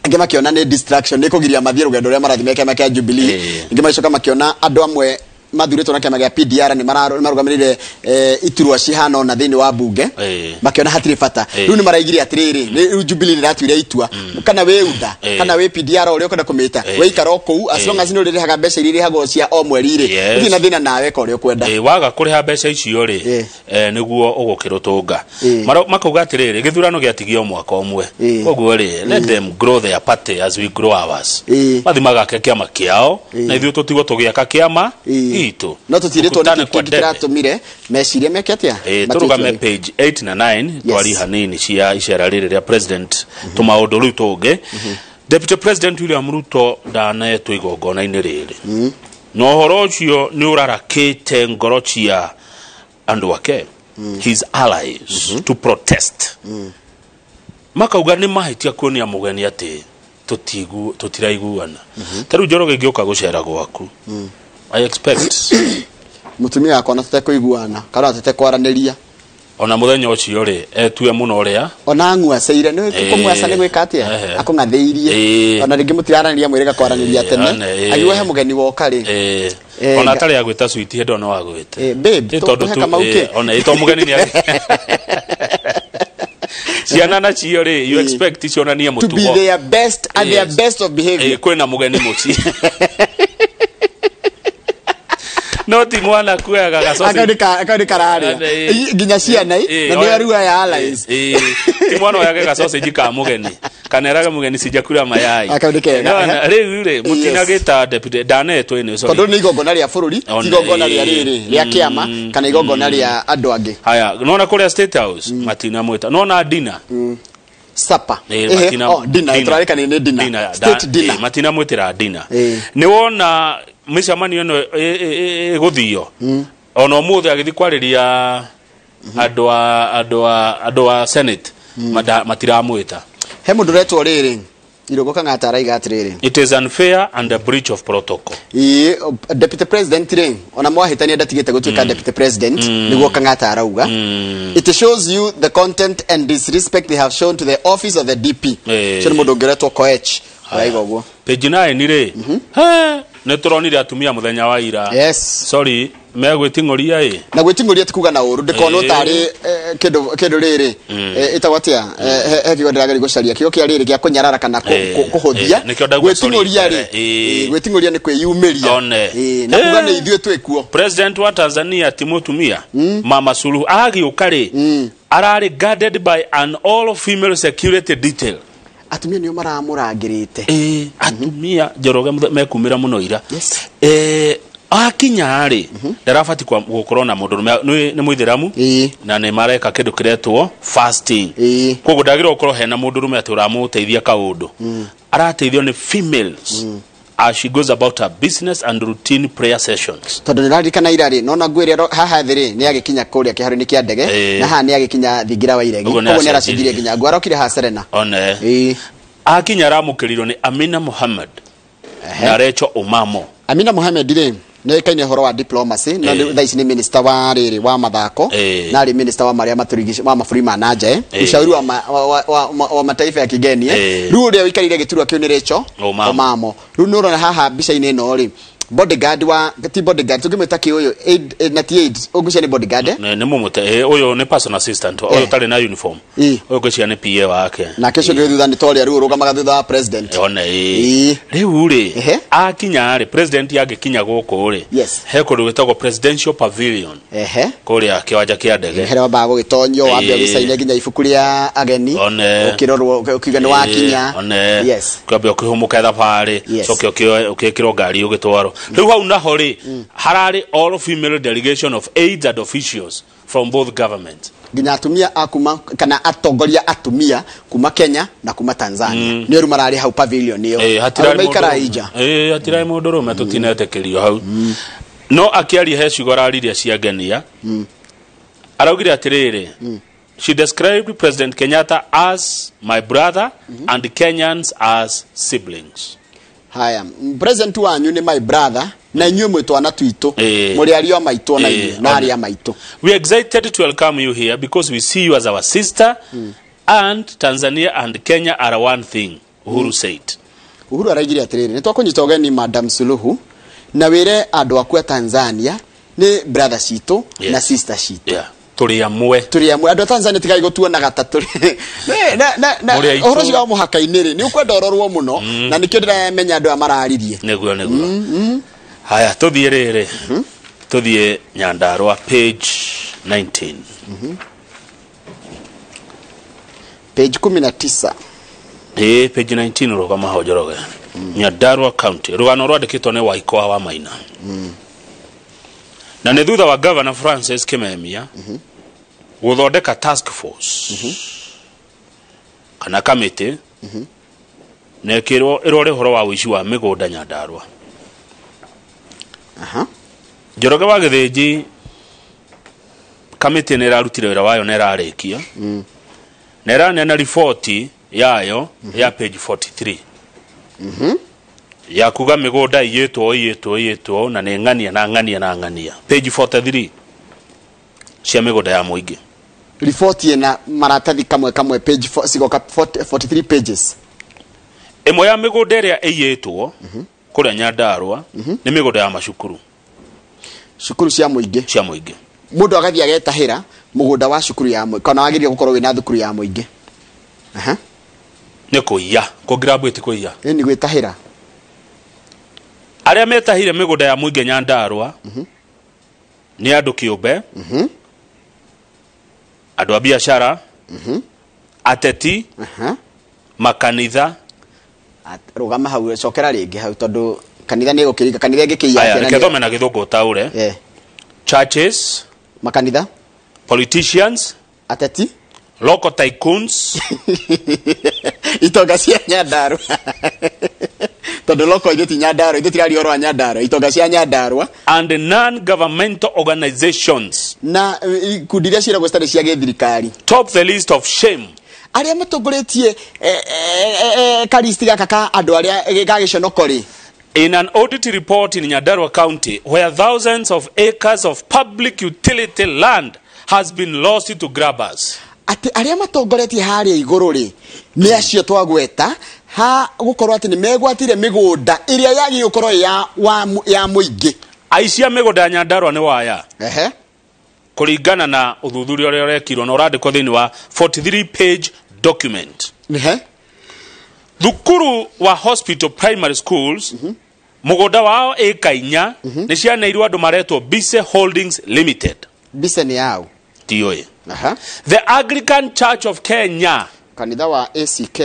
angĩ makĩona nĩ distraction, nĩ kũgiria mathiĩ rũgendo rũrĩa marathiĩ me kĩama kĩa Jubilee, angĩ magĩcoka makĩona andũ amwe mathurĩtwo na kĩama gĩa PDR nĩ marũgamĩrĩire iturwa cihana ona thĩinĩ wa bunge, makĩona hatirĩ bata. Rĩu nĩ maraigire atĩrĩrĩ, rĩu Jubilee nĩ ĩratuire itua, kana wĩ UDA kana wĩ PDR ũrĩa ũkwenda kũmĩta, wĩikara o kũu as long as nĩ ũrĩrĩhaga mbeca iria irĩhagwo cia o mweri rĩ, gũtirĩ na thĩna nawe ka ũrĩa ũkwenda. Waga kũrĩha mbeca icio rĩ, nĩguo ũgũkĩrũtũnga. Makauga atĩrĩrĩ, gĩthurano gĩatigio mwaka ũmwe, koguo rĩ, let them grow their party as we grow ours. Mathiĩ magake kĩama kĩao na ithuĩ tũtigwo tũgĩaka kĩama itũ. No tũtirĩtwo nĩ kĩngĩ kĩratũmire meciria meke atĩa? Tũrũgame page 8 na 9 twari hanini cia icera rĩrĩ rĩa president tũmaũndũ rĩu tũngĩ. Deputy President William Ruto ndanetwo igongona-inĩ rĩrĩ, na ũhoro ũcio nĩ ũrarakĩte ngoro cia andũ ake, his allies, to protest. Makauga nĩ mahĩtia kuonia mũgeni atĩ tũtiraiguana. Ta rĩu Njoroge ingĩũka gũcera gwaku, I expect mutumia wakwa na tũtekũiguana kana tũtekwaranĩria ona mũthenya ũcio rĩ etue mũno ũrĩa ona ng'uaceire nĩ kũmwaca nĩ gwĩka atĩa akũng'athĩirie ona rĩngĩ mũtiraranĩria mwĩrĩga kwaranĩria tene agiuga he mũgeni woka rĩ ona atarĩ agwĩta sweet hĩndĩ ĩyo no agwĩte babe tũhe kamau kĩ ona ĩ to mũgeni nĩ ciana nacio rĩ you expect cionanie mũtugo to be their best at their best of behavior kwĩna mũgeni mũciĩ no ti mwana kuoyaga gacoci akau nĩ kararĩa nginya ciana na nĩ arua ya allies ti mwana oyage gacoci ka mũgeni kana erage mũgeni sijakura mayai akau nĩ kega rĩu rĩ mũtinagĩta deputy ndanetwo ĩno sorry tondũ nĩ igongona rĩa bũrũri ti igongona rĩa rĩrĩ rĩa kĩama kana igongona rĩa andũ angĩ haya nona kũrĩa State House matinamwĩta nona dinner supper dinner turarika ni dinner state dinner matinamwĩtĩra dinner nĩ wona mĩcemanio ĩno ĩgũthio ona ũmũthĩ agĩthiĩ kwarĩria andũ a Senate matiramwĩta he mũndũ ũretwo rĩrĩ Irũngũ Kang'ata araiga atĩrĩrĩ it is unfair and a breach of protocol. Deputy President rĩ ona mwahĩtania ndatigĩte gũtuĩka Deputy President nĩguo Kang'ata arauga. It shows you the content and disrespect they have shown to the office of the DP. Ũcio nĩ mũndũ ũngĩ ũretwo Koech araiga ũguo. Page 9 rĩ nĩ tũronire atumia mũthenya wa ira. Yes. Sorry megwĩting'ũria ĩ na gwĩting'ũria ti kuga na ũru ndĩkonwo tarĩ kĩndũ rĩrĩ ĩtagwo atĩa he kiugo ndĩrageria gũcaria kiugo kĩa rĩrĩ gĩa kũnyarara kana kũhũthia gwĩting'ũria rĩ gwĩting'ũria nĩ kwĩyumĩria na kuga nĩ ithuĩ twĩkuo. President wa Tanzania ti mũtumia Mama Suluhu agĩũka rĩ ararĩ guarded by an all female security detail. Atumia nĩo maramũrangĩrĩte. Atumia Njoroge mekumĩra mũno ira. Akinya rĩ ndarabati gũkorwo na mũndũrũme nĩ mũithĩramu na nĩ mareka kĩndũ kĩretwo fasting koguo ndagĩrĩirwo gũkorwo hena mũndũrũme atĩ ũramũteithia kaũndũ arateithio nĩ females as she goes about her business and routine prayer sessions. Tondũ nĩraririkana ira rĩ nona nguo ĩrĩa haha thĩ rĩ nĩ agĩkinya kũrĩa kĩharo-inĩ kĩa ndege na haha nĩ agĩkinya thingira wa iregi koguo nĩ aracenjirie nginya nguo arokire haha Serena. One akinya aramũkĩrirwo nĩ Amina Mohamed na Rachel Omamo. Amina Mohamed rĩ Nĩ kaine horo wa diplomacy na thaa ici nĩ minister wa rĩrĩ wa mathako na arĩ minister wa marĩa matũrigicĩirie wa mabũrũri ma na nja, ushauri wa mataifa ya kigeni. Rĩu ũrĩa ũikarĩire gĩturwa kĩu nĩ Rachel Omamo. Omamo. Rĩu nĩ ũrona haha mbica-inĩ ĩno rĩ, bodyguard wa, ti bodyguard, tũngĩmwĩta kĩ ũyũ, aid, na ti aid, ũngwĩciria nĩ bodyguard, eh? Nĩ mũmũte, ũyũ nĩ personal assistant, ũyũ ũtarĩ na uniform, ũyũ ngwĩciria nĩ PA wake. Nake ũcio ũngĩ thutha nĩ torĩa rĩu ũrũgamaga thutha wa president. One ĩ rĩu rĩ, akinya rĩ, president angĩkinya gũkũ rĩ, he kũndũ gwĩtagwo presidential pavilion kũrĩa kĩwanja kĩa ndege. Harĩa wambaga gũgĩtonyio, wambe ũgĩcaine nginya ibuku rĩa ageni, One. ũkĩrorwo ũkiuga nĩ wakinya. One. Ũkĩambia ũkĩhũmũka thabarĩ, coke ũkĩkĩrwo ngari ũgĩtwarwo. Rĩu hau naho rĩ, hararĩ all female delegation of aides and officials from both governments. Nginya atumia a kuma, kana atongoria atumia kuma Kenya na kuma Tanzania, nĩ rĩu mararĩ hau pavilion ĩyo. Hatirarĩ Arũme maikaraga mũndũ- inja. Hatirarĩ mũndũ rũme, tũtinetĩkĩrio hau. No akĩaria he ciugo araririe ciangenia. Araugire atĩrĩrĩ, she described President Kenyatta as my brother and Kenyans as siblings. Haya, president wanyu nĩ my brother na inyuĩ mwĩ twana twitũ, mũrĩ ariũ a maitũ na inyuĩ na arĩa maitũ. We are excited to welcome you here because we see you as our sister, and Tanzania and Kenya are one thing, Uhuru said. Uhuru araigire atĩrĩrĩ, nĩ twakũnyita ũgeni Madam Suluhu, na wĩre andũ aku a Tanzania nĩ brother citũ na sister citũ. Yeah. Tũrĩ amwe. Tũrĩ amwe. Andũ a Tanzania tigai gũtuonaga ta tũrĩ na Mũrĩ aitũ. ũhoro ũcio wa mũhaka-inĩ rĩ, nĩ ũkwenda ũrorwo mũno, na nĩkĩo ndĩramenya andũ aya mararirie. Nĩguo. Haya, tũthiĩ rĩrĩ, tũthiĩ Nyandarua page 19. Page 19. Ĩ, page 19, rũgama ho Njoroge. Nyandarua County, rũgano rwandĩkĩtwo nĩ Waikoa wa Maina, na nĩ thutha wa Governor Francis Kimemia gũthondeka task force kana kamĩtĩ na ĩkĩrwo ĩrore ũhoro wa ũici wa mĩgũnda Nyandarua. Njoroge wa Gĩthĩnji, kamĩtĩ nĩ ĩrarutire wĩra wayo na ĩrarĩkia na ĩraneana riboti yayo ya page 43 ya kuga mĩgũnda iyĩtwo iyĩtwo iyĩtwo na nĩ ng'ania na ng'ania na ng'ania, page 43 cia mĩgũnda ya mũingĩ. Riboti ĩna maratathi kamwe kamwe, page cigoka 40, 43 pages. Ĩmwe ya mĩgũnda ĩrĩa ĩiyĩtwo kũrĩa Nyandarua nĩ mĩgũnda ya macukuru. Cukuru cia mũingĩ. Cia mũingĩ. Mũndũ agathiĩ agetahĩra mũgũnda wa cukuru ya mũingĩ, kana wagĩrĩire gũkorwo wĩna thukuru ya mũingĩ. Nĩ kũiya, kũngirambũ ti kũiya. Ĩ, nĩ gwĩtahĩra. Arĩa metahire mĩgũnda ya mũingĩ Nyandarua nĩ andũ kĩũmbe, andũ a biacara, ateti, makanitha. Rũgama hau, cokera rĩngĩ hau, tondũ kanitha nĩ ĩgũkĩringa, kanitha ĩngĩkĩiya Aya, atĩa na reke thome na gĩthũngũ ũtaũre. Churches, makanitha, politicians, ateti, local tycoons, itonga cia Nyandarua, tondũ loko ithuĩ ti Nyandarua, ithuĩ tiraria ũhoro wa Nyandarua, itonga cia Nyandarua, and non-governmental organizations na ikundi iria ciĩragwo citarĩ cia gĩthirikari, top the list of shame. Arĩa matongoretie karisti gaka ka andũ arĩa ga gĩconoko rĩ. In an audit report in Nyandarua County, where thousands of acres of public utility land has been lost to grabbers. Atĩ arĩa matongoretie harĩa igũrũ rĩ, nĩ acio twagweta ha gũkorwo atĩ nĩ megwatire mĩgũnda ĩrĩa yagĩrĩirwo gũkorwo ĩ ya mũingĩ. Aici a mĩgũnda ya Nyandarua nĩ waya. Kũringana na ũthuthuria ũrĩa ũrekirwo na ũrandĩkwo thĩinĩ wa 43 page document. Thukuru wa hospital primary schools, mũgũnda wao ĩka 4 nĩ cianeirwo andũ maretwo Bise Holdings Limited. Bise nĩ yao? Ndiũĩ. The Anglican Church of Kenya, kanitha wa ACK,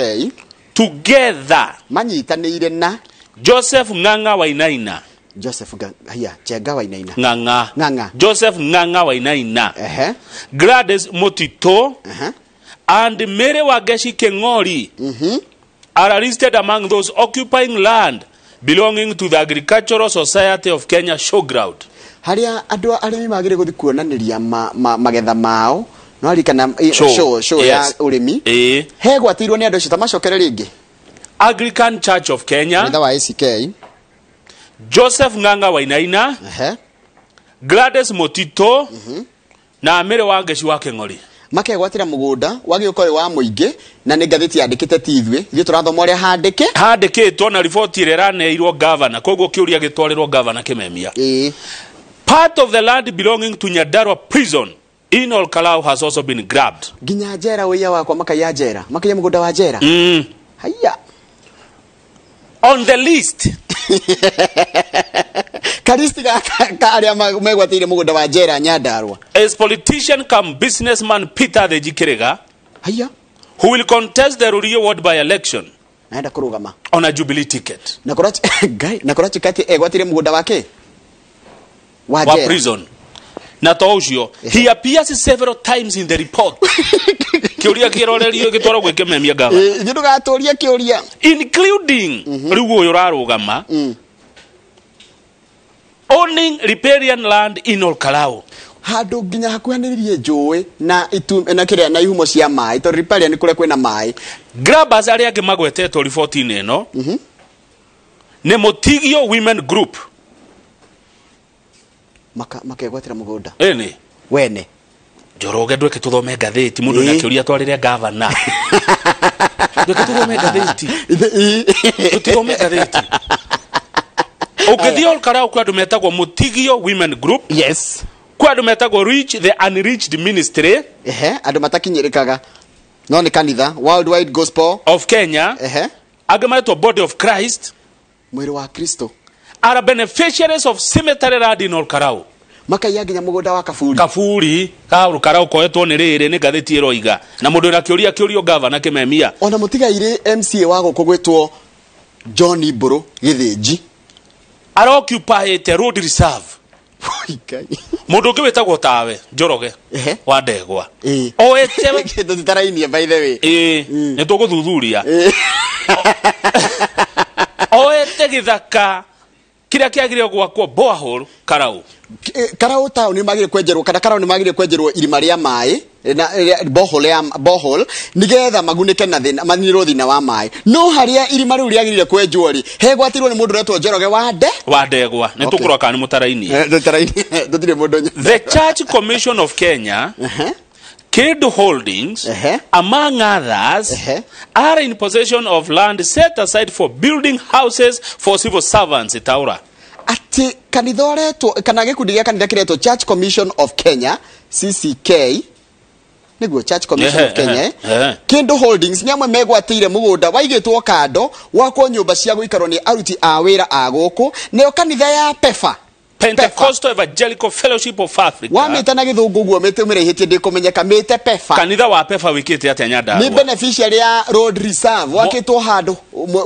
together manyitanĩire na Joseph Ng'ang'a Wainaina. Joseph haya, Njenga Wainaina. Ng'ang'a. Ng'ang'a. Joseph Ng'ang'a Wainaina. Gladys Mutito and Mary Wangechi Keng'ori are listed among those occupying land belonging to the Agricultural Society of Kenya showground. Harĩa andũ arĩmi magĩrĩire gũthiĩ kuonanĩria magetha mao, no arikana Show. show ya ũrĩmi. Hegwatĩirwo nĩ andũ acio, ta macokere rĩngĩ. Anglican Church of Kenya, kanitha wa ACK, Joseph Ng'ang'a Wainaina, Gladys Motito, na Mary Wangeci wa Keng'ori. Makegwatĩra mũgũnda wagĩũka wa mũingĩ, na nĩ ngathĩti yandĩkĩte ti ithuĩ, ithuĩ tũrathoma ũrĩa handĩke handĩkĩtwo na riboti ĩrĩa ĩraneirwo gavana, koguo kĩũria gĩtwarĩrwo gavana Kimemia. Part of the land belonging to Nyandarua prison in Olkalou has also been grabbed. Nginya njera ũiya wakwa makaiya njera, makaiya mũgũnda wa njera. Haiya. On the list. Karisti ka arĩa megwatĩire mũgũnda wa njera Nyandarua. As politician come businessman Peter Theji Kiriga. Haiya. Who will contest the Rurii ward by election. Naenda kũrũgama. On a Jubilee ticket. Na kũrachi Ngai, na kũrachi kati egwatĩire mũgũnda wake wa wa prison. Na to ũcio he appears several times in the report. Kĩũria kĩrorerio gĩtwarwo gwĩ Kimemia gavana. Ithuĩ ndũgatũrie kĩũria. Including rĩu ũyũ ũrarũgama owning riparian land in Olkalou. Handũ nginya hakuhanĩrĩrie njũĩ na itu na kĩrĩa na ihumo cia maĩ, tondũ riparian nĩ kũrĩa kwĩna maĩ. Grabbers arĩa angĩ magwetetwo riboti-inĩ ĩno nĩ Mũtigio Women Group. Makegwatĩra mũgũnda. Ĩni. Wene. Njoroge ndweke tuthome ngathĩti mũndũ na kĩũria twarĩre gavana. Ndweke tuthome ngathĩti. Tuthome ngathĩti. Ũngĩthiĩ Olkalou kwĩ andũ metagwo Mũtigio Women Group. Yes. Kwĩ andũ metagwo Reach the Unreached Ministry. Ehe, andũ matakinyĩrĩkaga. No nĩ kanitha Worldwide Gospel of Kenya. Ehe. Angĩ metwo Body of Christ. Mwĩrĩ wa Kristo. Are beneficiaries of cemetery land in Olkalou. Makaiya nginya mũgũnda wa kaburi. Kaburi ka Olkalou koetwo nĩ rĩrĩ nĩ ngathĩti ĩroiga. Na mũndũ wĩna kĩũria kĩũrio gavana Kimemia. Ona mũtigairĩ MCA wa gũkũ gwĩtwo John Mbũrũ Gĩthĩnji. Aroccupyĩte road reserve. Mũndũ ũngĩ wĩtagwo tawe Njoroge wa Ndegwa. Oete tũtitarainie by the way. Nĩ tũgũthuthuria. Oete gĩthaka kĩrĩa kĩagĩrĩire gwakwo borehole Karau. Karau town nĩ magĩrĩire kwenjerwo kana Karau nĩ magĩrĩire kwenjerwo irima rĩa maĩ na borehole ya borehole nigetha magunĩke na thĩna maninĩrwo thĩna wa maĩ. No harĩa irima rĩu rĩagĩrĩire kwenjwo rĩ hegwatĩirwo nĩ mũndũ ũretwo Njoroge wa wa Ndegwa. Nĩ tũkũrora kana nĩ mũtarainie. Tũtirĩ mũndũ. The Church Commission of Kenya, Kindu Holdings, among others, are in possession of land set aside for building houses for civil servants Itaura. Ati kanitha ũretwo kana gĩkundi gĩa kanitha kĩretwo Church Commission of Kenya CCK, nĩguo Church Commission of Kenya, Kindu Holdings nĩ amwe megwatĩire mũgũnda waigĩtwo kando wakwo nyũmba cia gũikarwo nĩ aruti a wĩra a gũkũ, nayo kanitha ya PEFA, Pentecostal Evangelical Fellowship of Africa. Wamĩta na gĩthũngũ guo mĩtũmĩre ihĩtie ndĩkũmenyeka, mĩte PEFA. Kanitha wa PEFA wĩkĩte atĩa Nyandarua? Nĩ beneficiary ya road reserve wakĩtwo handũ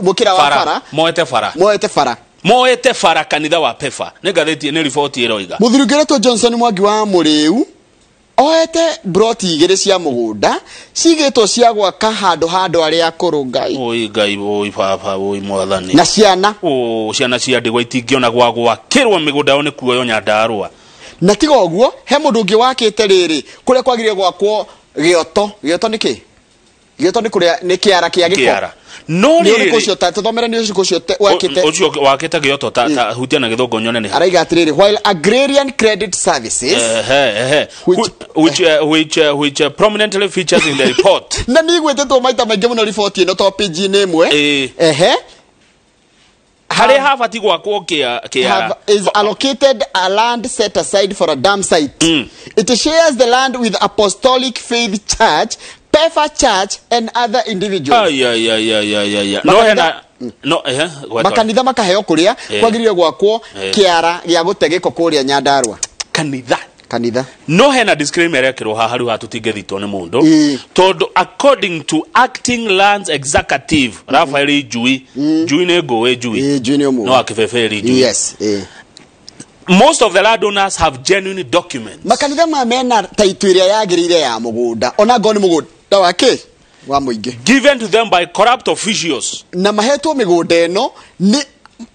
mũkĩra wa bara. Moete bara. Moete bara. Moete bara kanitha wa PEFA. Nĩ ngathĩti nĩ riboti ĩroiga. Mũthuri ũngĩ Johnson Mwangi wa Mũrĩu oete broti igĩrĩ cia mũgũnda cigĩtwo cia gwaka handũ handũ arĩa akũrũ. Ngai. Oi Ngai, oi baba, oi mwathani. Na ciana. O ciana cia ndigwa itingĩona gwa gwakĩrwo mĩgũnda yao nĩ kuoywo Nyandarua. Na tiga ũguo he mũndũ ũngĩ wakĩte rĩrĩ kũrĩa kwagĩrĩire gwakwo gĩoto. Gĩoto nĩ kĩ? Gĩoto nĩ kũrĩa nĩ kĩara kĩa gĩko. No rĩrĩ ũcio ta tũthomere nĩ ũcio wakĩte. Ũcio wakĩte gĩoto ta hutia na gĩthũngũ nyone nĩ. Araiga atĩrĩrĩ, while agrarian credit services which prominently features in the report. Na nĩ igwetetwo maita maingĩ mũno riboti ĩno to page-inĩ ĩmwe. Ehe. Harĩa habatiĩ gwakwo kĩara is allocated a land set aside for a dam site. It shares the land with Apostolic Faith Church, PEFA Church and other individuals. Ay. No hena no makanitha makaheo kuria kwagirire gwakwo kiara gĩa gũte gĩko kũrĩa Nyandarua. Kanitha no hena disclaimer ekirwo haha rĩu hatutingĩthitwo nĩ mũndũ tondũ according to acting lands executive Raphael Njui, Njui nĩ ngũĩ Njui. Njui nĩ ũmwe. No akĩbeberi Njui. Yes. Most of the landowners have genuine documents. Makanitha ma mena taitũ ĩrĩa yagĩrĩire ya mũgũnda ona ngoo nĩ mũgũnda wake wa mũingĩ given to them by corrupt officials. Na mahetwo mĩgũnda ĩno nĩ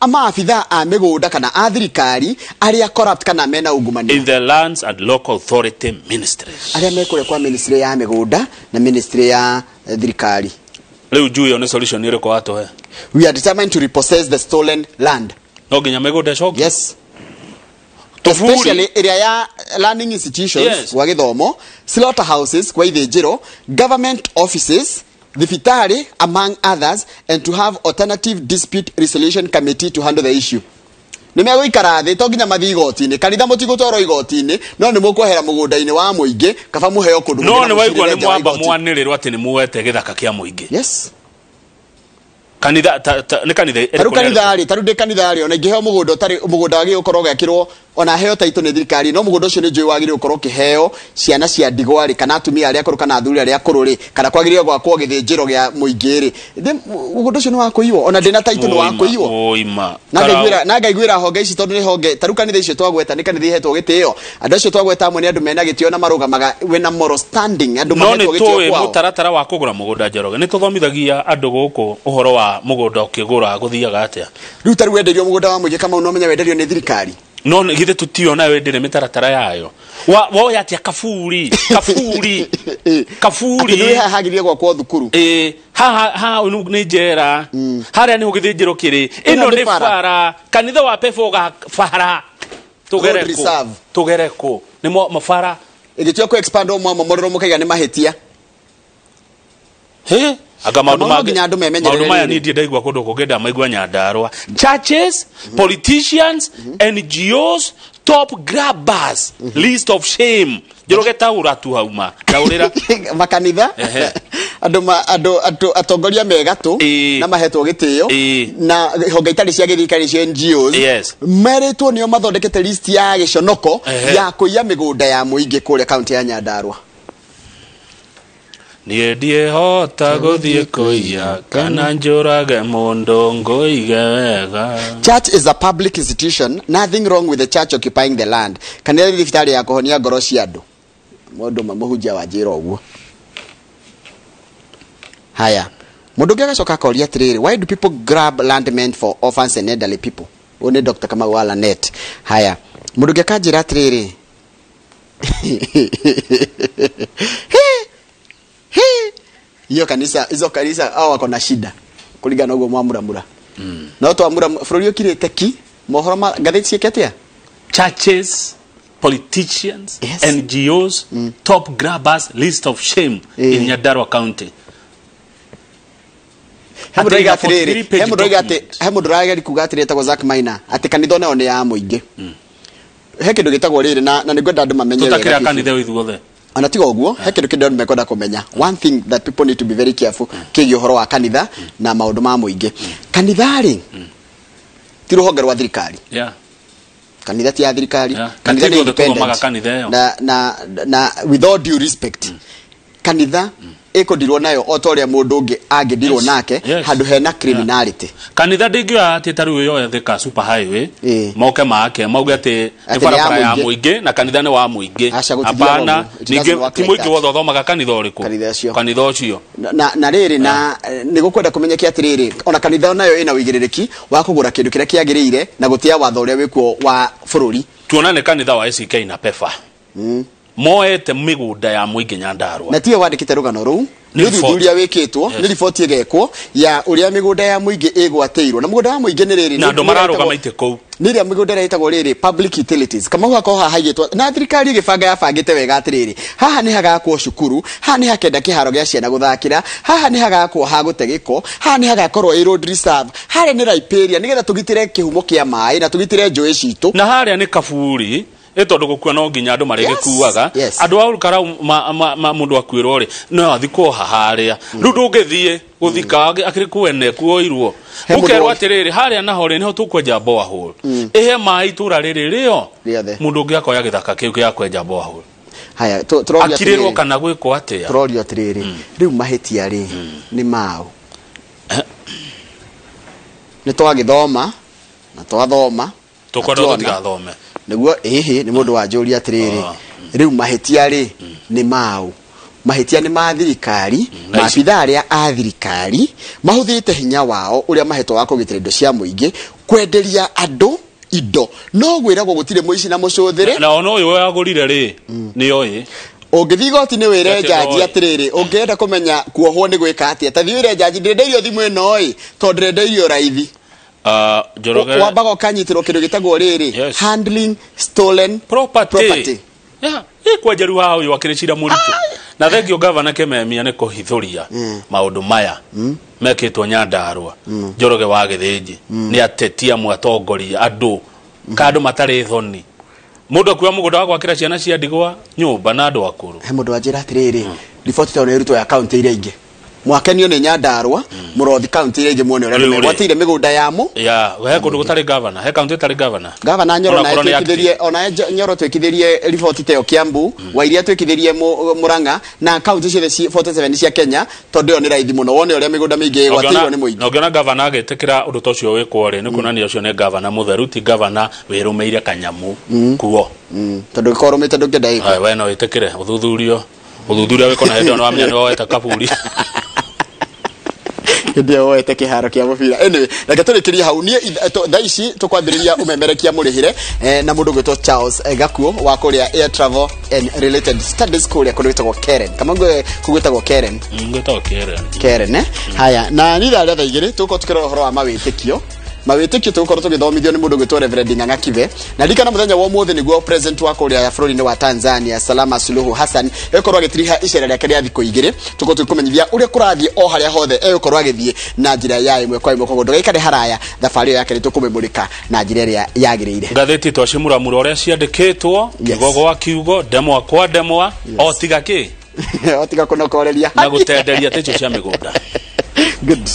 maabitha a mĩgũnda kana a thirikari arĩa corrupt kana mena ungumania in the lands and local authority ministries. Arĩa mekũrĩa kwa ministry ya mĩgũnda na ministry ya thirikari. Rĩu Njui yo nĩ solution ĩrĩkũ watũhe? We are determined to repossess the stolen land. No nginya mĩgũnda ĩcokio. Yes. Especially area ya learning institutions. Yes. Kwa gĩthomo, slaughterhouses kwa ithĩnjĩro, government offices, thibitarĩ among others, and to have alternative dispute resolution committee to handle the issue. Nĩ megũikara thĩ, to nginya mathiĩ igoti-inĩ. Kanitha mũtigũtwarwo igoti-inĩ, no nĩ mũkwehera mũgũnda-inĩ wa mũingĩ, kaba mũheo kũndũ no kũngĩ na nĩ waigua mũcirĩre nĩ nja wa mwamba igoti. mwanĩrĩrwo atĩ nĩ muoete gĩthaka kĩa mũingĩ. Yes. Kanitha nĩ kanitha ĩrĩkũ Tarĩu na kanitha rĩ, tarĩu ndĩ kanitha rĩ, ona ingĩheo mũgũnda ũtarĩ mũgũnda wagĩrĩirwo gũkorwo ũgĩakĩrwo, ona heo taitũ nĩ thirikari, no mũgũnda ũcio nĩ njũĩ wagĩrĩirwo gũkorwo ũkĩheo ciana cia ndigwa rĩ, kana atumia arĩa akũrũ kana athuri arĩa akũrũ rĩ, kana kwagĩrĩirwo gwakwo gĩthĩnjĩro gĩa mũingĩ rĩ, mũgũnda ũcio nĩ wa kũiywo, ona ndĩna taitũ nĩ wa kũiywo. Oima. Na ngaiguĩra honge ici tondũ nĩ honge, tarĩu kanitha icio twagweta nĩ kanitha ihetwo gĩtĩo. Andũ acio twagweta amwe nĩ andũ mena gĩtĩo na marũgamaga wĩna moral standing, andũ no nĩ mahetwo gĩtĩo tũĩ kwao. Mũtaratara wa kũgũra mũgũnda Njoroge, nĩ tũthomithagia andũ gũkũ ũhoro wa mũgũnda ũkĩgũra gũthiaga atĩa. Rĩu tarĩu wenderio mũgũnda wa mũingĩ Kamau, no menya wenderio nĩ thirikari. No githĩ tũtiona wendere mĩtaratara yayo. Woya atĩa kaburi kaburi kaburi. Atĩ nĩ haha hagĩrĩire gwakwo thukuru. Ĩĩ, haha haha nĩ njera, harĩa nĩho gĩthĩnjĩro kĩrĩ, ĩno nĩ bara, kanitha wa pefo ga bara, tũgere Road kũ reserve. Tũgere kũ nĩ mabara ĩgĩtua kũ expand o mwamomorero mũkaiga nĩ mahĩtia. He anga maũndũ Kamau, no mangĩ nginya andũ memenyerere maũndũ maya rĩrĩ. niĩ ndirĩ ndaigua kũndũ kũngĩ ndamaigua Nyandarũa. Churches, politicians, NGOs, top grabbers, list of shame. Njoroge taũra tu hauma taũrĩra. Makanitha, andũ andũ andũ atongoria me gatũ na mahetwo gĩtĩo na honge itarĩ cia gĩthirikari cia NGOs. Yes. Merĩtwo nĩo mathondekete list ya gĩconoko Ehe. ya kũiya mĩgũnda ya mũingĩ kũrĩa kaunti ya Nyandarũa. Niĩ ndiĩhota gũthiĩ kũiya kana njũrage mũndũ ngũige wega. Church is a public institution, nothing wrong with the church occupying the land. Kanitha nĩ thibitarĩ ya kũhonia ngoro cia andũ. Mũndũ ũmwe mũhunjia wa njĩra ũguo. Haya, mũndũ ũngĩ agacoka akoria atĩrĩrĩ, why do people grab land meant for orphans and elderly people? Ũyũ nĩ Dr. Kamau wa Lanet. Haya, mũndũ ũngĩ akanjĩra atĩrĩrĩ, hiyo kanisa, hizo kanisa hao wako na shida kulingana na ũguo mwamuramura. No twamura bũrũri ũkirĩte ki mohoro ma ngathĩti ciĩke atĩa? Churches, politicians, NGOs, top grabbers, list of shame in Nyandarua County. He mũndũ oiga Atĩ atĩrĩrĩ, 43 he mũndũ oiga atĩ, document. he mũndũ ũrageria kuga atĩrĩrĩ etagwo Zack Maina atĩ kanitha onayo nĩ ya mũingĩ. He kĩndũ gĩtagwo rĩrĩ na nĩngwenda andũ mamenye Tũtakĩra wega biũ. kanitha ithuothe. Ona tiga ũguo, he kĩndũ kĩndũ andũ mekwenda kũmenya. One thing that people need to be very careful kĩgiĩ ũhoro wa kanitha na maũndũ ma mũingĩ. Kanitha rĩ, ti rũhonge rwa thirikari. Kanitha ti ya thirikari. Kanitha Na nĩ ti ithuothe tũthomaga independent. kanitha ĩyo. Na with all due respect, kanitha ĩkũndirwo nayo o ta ũrĩa mũndũ ũngĩ angĩndirwo nake handũ hena criminality. Kanitha ndĩngĩoya atĩ ta rĩu yoe Thika super highway moke make mauge atĩ nĩ Atĩ nĩ ya barabara ya mũingĩ. mũingĩ na kanitha nĩ wa mũingĩ. Aca, gũtithiaga Hapana, ũguo. It doesn't ningĩ work ti like mũingĩ that. wothe ũthomaga kanitha ũrĩkũ? Kanitha ũcio. Kanitha ũcio. Na rĩrĩ na nĩ gũkwenda kũmenyeke atĩrĩrĩ, ona kanitha nayo ĩna ũigĩrĩrĩki wa kũgũra kĩndũ kĩrĩa kĩagĩrĩire na gũtĩa watho ũrĩa wĩkuo wa bũrũri. Tuonane kanitha wa ACK na PEFA moete mĩgũnda ya mũingĩ Nyandarua. Na tiwe wandĩkĩte rũgano rũu, Nĩ nĩ ũthuthuria wĩkĩtwo, Yes. nĩ riboti ĩgekwo ya ũrĩa mĩgũnda ya mũingĩ ĩgwatĩirwo. Na mũgũnda wa mũingĩ nĩ rĩrĩ na nĩ- andũ nĩ mararũgama ĩtagwo- itĩ kũu. Nĩ ĩrĩa mĩgũnda ĩrĩa ĩtagwo rĩrĩ public utilities. Kamau gakorwo haha haigĩtwo na thirikari ĩgĩbanga yabangĩte wega atĩrĩrĩ, haha nĩ hagakwo cukuru, haha nĩ hakenda kĩharo gĩa ciana gũthakĩra, haha nĩ hagakwo ha gũte gĩko, haha nĩ hagakorwo ĩ road reserve, harĩa nĩ riparian nĩgetha tũgitĩre kĩhumo kĩa maĩ na tũgitĩre njũĩ citũ. Na harĩa nĩ kaburi ĩ tondũ gũkua no nginya andũ marĩgĩkuaga. Andũ a Olkalau mũndũ akuĩrwo rĩ no athikwo haharĩa rĩu ndũngĩthiĩ gũthika akĩrĩ kwene kuoirwo. He mũndũ ũkerwo atĩrĩrĩ harĩa naho rĩ nĩho tũkwenja borehole ĩhe maĩ itũra rĩrĩ rĩo. Rĩothe. Mũndũ ũngĩ akoya gĩthaka kĩu gĩa kwenja borehole. Haya, tũrorio akirĩrwo atĩrĩrĩ. Kana gwĩkwo atĩa? Tũrorio atĩrĩrĩ, rĩu mahĩtia rĩ nĩ maũ? Nĩ twagĩthoma na twathoma tũkwenda na tuona. Tũtigathome. Nĩguo ĩhĩ nĩ mũndũ wanjũria atĩrĩrĩ, rĩu mahĩtia rĩ nĩ maũ? Mahĩtia nĩ ma thirikari, Na ici- maabitha arĩa a thirikari mahũthĩrĩte hinya wao ũrĩa mahetwo wa kũgitĩra indo cia mũingĩ kwenderia andũ indo, no gwĩragwo gũtirĩ mũici na mũcũthĩrĩ. Na ona ũyũ wagũrire rĩ nĩ oĩ. Ũngĩthiĩ igoti-inĩ wĩre Atĩ njanji ndoĩ. atĩrĩrĩ, ũngĩenda kũmenya kuohwo nĩ gwĩka atĩa, ta thiĩ wĩre njanji ndĩrendeirio thimũ ĩno ĩ tondũ ndĩrendeirio raithi. Njoroge Wambaga ũkanyitĩrwo kĩndũ gĩtagwo rĩrĩ, handling stolen property. Yeah, ĩkwenjeru haha ũyũ akĩrĩ cira mũritũ. Na thengio gavana Kĩmemia nĩ kũhithũria maũndũ maya mekĩtwo Nyandarũa. Njoroge wa Gĩthĩnji nĩ ateti amwe atongoria andũ ka andũ matarĩ thoni. Mũndũ akuoya mũgũnda wa gwakĩra ciana cia ndigwa nyũmba na andũ akũrũ. He mũndũ wanjĩra atĩrĩrĩ, riboti ta ĩno ĩrutwo ya kaunti iria ingĩ, mwakenio nĩ Nyandarũa, mũrothi kaunti iria ingĩ muone ũrĩa Rĩu rĩ. megwatĩire mĩgũnda yamo. Ya, he kũndũ gũtarĩ gavana, he kaunti ĩtarĩ gavana. Gavana Nyoro Ona naye akorwo nĩ twĩkithĩrie, ona Nyoro twĩkithĩrie riboti ta ĩyo Kiambu, Wairia twĩkithĩrie Murang'a na kaunti ciothe 47 cia Kenya, tondũ ĩyo nĩ raithi mũno wone ũrĩa mĩgũnda mĩingĩ ĩgwatĩirwo nĩ mũingĩ. Na ũngĩona gavana agĩtĩkĩra ũndũ ta ũcio wĩkwo rĩ, nĩ kuonania ũcio nĩ gavana mũtheru, ti gavana wĩrũmĩire kanyamu kuo. Tondũ gĩkorwo rũmĩte ndũngĩenda ĩkwo. Ai, we no wĩtĩkĩre ũthuthurio ũthuthuria wĩkwo na hĩndĩ ĩyo nĩwamenya nĩ woete kaburi. Hĩndĩ ĩyo woete kĩharo kĩa mũbira. Anyway, reke tũrĩkĩrie hau. Niĩ thaa ici tũkwambĩrĩria ũmemerekia mũrĩhĩre na mũndũ ũgwĩtwo Charles Gakuo wa kũrĩa Air Travel and Related Studies kũrĩa kũndũ gwĩtagwo Keren. Kama kũu gwĩtagwo Keren. Gwĩtagwo Keren. Keren, eh? Haya, na nĩ ithaa rĩa thaa 2 tũgũkorwo tũkĩrora ũhoro wa mawĩtĩkio. Mawĩtĩkio tũgũkorwo tũgĩthomithio nĩ mũndũ ũgwĩtwo Reverend Ng'ang'a Kibe. Na ririkana mũthenya wa ũmũthĩ nĩguo president wa kũrĩa bũrũri-inĩ wa Tanzania Salama Suluhu Hassan egũkorwo agĩtiriha icera rĩake rĩa thikũ 2. Tũgũkorwo tũgĩkũmenyithia ũrĩa kũrathiĩ o harĩa hothe egũkorwo agĩthiĩ na njĩra ya ĩmwe kwa ĩmwe, koguo ndũgaikare haraya, thabarĩ ĩyo yake nĩtũkũmĩmũrĩka na njĩra ĩrĩa yagĩrĩire. Ngathĩti twacimuramura ũrĩa ciandĩkĩtwo, kiugo gwa kiugo, ndemwa kwa ndemwa, o tiga kĩ o tiga kũnokoreria na gũtenderia tĩcio cia mĩgũnda. Good.